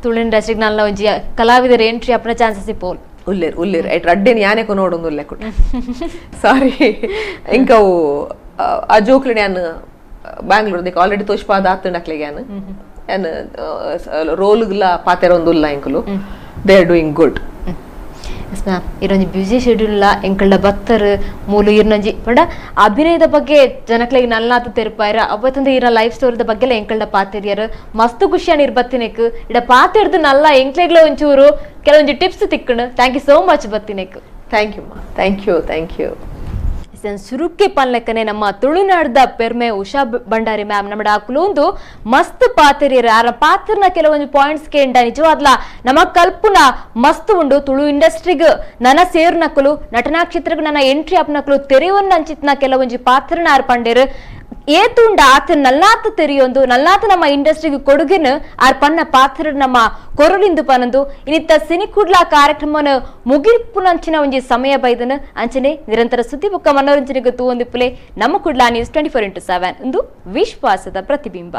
[SPEAKER 1] ತುಳು ಇಂಡಸ್ಟ್ರಿಗೆ ನಲ್ಲ ಒಂಜಿ ಕಲಾವಿದರ ಎಂಟ್ರಿ ಅಪ್ಪನ ಚಾನ್ಸಸ್ ಇಪ್ಪೋಲ್
[SPEAKER 2] ಉಲ್ಲೇರು ಉಲ್ಲೇರು ಐಟ್ ರಡ್ಡೇನು ಯಾನೆ ನೋಡೊಂದು ಉಲ್ಲೆ ಕುಟ ಸಾರಿ. ಇಂಕವು ಆ ಜೋಕ್ಲೆಡ್ ಯಾನ್ ಬ್ಯಾಂಗ್ಳೂರ್ ದಿಕ್ಕ ಆಲ್ರೆಡಿ ತೋಷ್ಪಾದ ಆತಂಡ್ ಅಕ್ಲೆಗ್ ಯಾನ್ ಯಾನ್ ರೋಲ್ಗ್ಲ ಪಾತೆರೊಂದುಲ್ಲ ಇಂಕುಲು. They are doing good.
[SPEAKER 1] Yes ma'am, ಇರೊಂಜಿ busy schedule ಎಂಕಲ್ಡ ಭಕ್ತರು ಮೂಲು ಇರ್ನಂಜಿ ಪಂಡ ಅಭಿನಯದ ಬಗ್ಗೆ ಜನಕ್ಲೆಗ್ ನಲ್ನಾತು ತೆರಪಾಯರ ಅವತ್ತಂದ ಇರ ಲೈಫ್ ಸ್ಟೋರಿದ ಬಗ್ಗೆ ಎಂಕಲ್ಡ ಪಾತೆರಿಯರು ಮಸ್ತ್ ಖುಷಿಯಾನ ಇರ್ ಬತ್ತಿನೆಕ್ ಇಡ ಪಾತೆರ್ದು ನಲ್ಲ ಎಂಕ್ಲೆಗ್ಲ ಒಂಚೂರು ಕೆಲವೊಂಜಿ ಟಿಪ್ಸ್ ತಿಕ್ಕಣು. Thank you so much ಬತ್ತಿನೆಕ್.
[SPEAKER 2] Thank you ಮಾ, thank you thank you.
[SPEAKER 1] ಸುರುಕ್ಕೆ ಪನ್ಲೆಕ್ಕನೆ ನಮ್ಮ ತುಳುನಾಡ್ದ ಪೆರ್ಮೆ ಉಷಾ ಭಂಡಾರಿ ಮ್ಯಾಮ್ ನಮ್ಮ ಅಕ್ಲೊಂದು ಮಸ್ತ್ ಪಾತೆರಿಯರು. ಆರ ಪಾತ್ರನ ಕೆಲವೊಂದು ಪಾಯಿಂಟ್ಸ್ ಕೇಂಡ ನಿಜವಾದ್ಲ ನಮ್ಮ ಕಲ್ಪುನ ಮಸ್ತ್ ಉಂಡು. ತುಳು ಇಂಡಸ್ಟ್ರಿಗ್ ನನ್ನ ಸೇರ್ನಕಲು ನಟನಾ ಕ್ಷೇತ್ರಗ್ ನನ್ನ ಎಂಟ್ರಿ ಅಪ್ನಕಲು ತೆರೆಯೊಂದು ಅಂಚಿತ್ನ ಕೆಲವೊಂಜಿ ಪಾತ್ರನ ಆರ್ ಪಂಡೇರು ಏತುಂಡ ಆತ ನಲ್ಲಾತ ತೆರೆಯೊಂದು ನಲ್ಲಾತ ನಮ್ಮ ಇಂಡಸ್ಟ್ರಿಗೆ ಕೊಡುಗೆನು ಆರ್ ಪನ್ನ ಪಾತ್ರ ನಮ್ಮ ಕೊರಲಿಂದು ಪನಂದು ಇನ್ನಿತ್ತ ಸಿನಿಕುಡ್ಲ ಕಾರ್ಯಕ್ರಮನ ಮುಗಿಪುನಂಚಿನ ಒಂಜಿ ಸಮಯ ಬೈದನು. ಅಂಚನೆ ನಿರಂತರ ಸುದ್ದಿ ಬುಕ್ಕ ಮನೋರಂಜನೆಗೆ ತೂವೊಂದಿಪ್ಪುಲೆ ನಮ್ಮ ಕುಡ್ಲಾ ನ್ಯೂಸ್ 24x7 ಒಂದು ವಿಶ್ವಾಸದ ಪ್ರತಿಬಿಂಬ.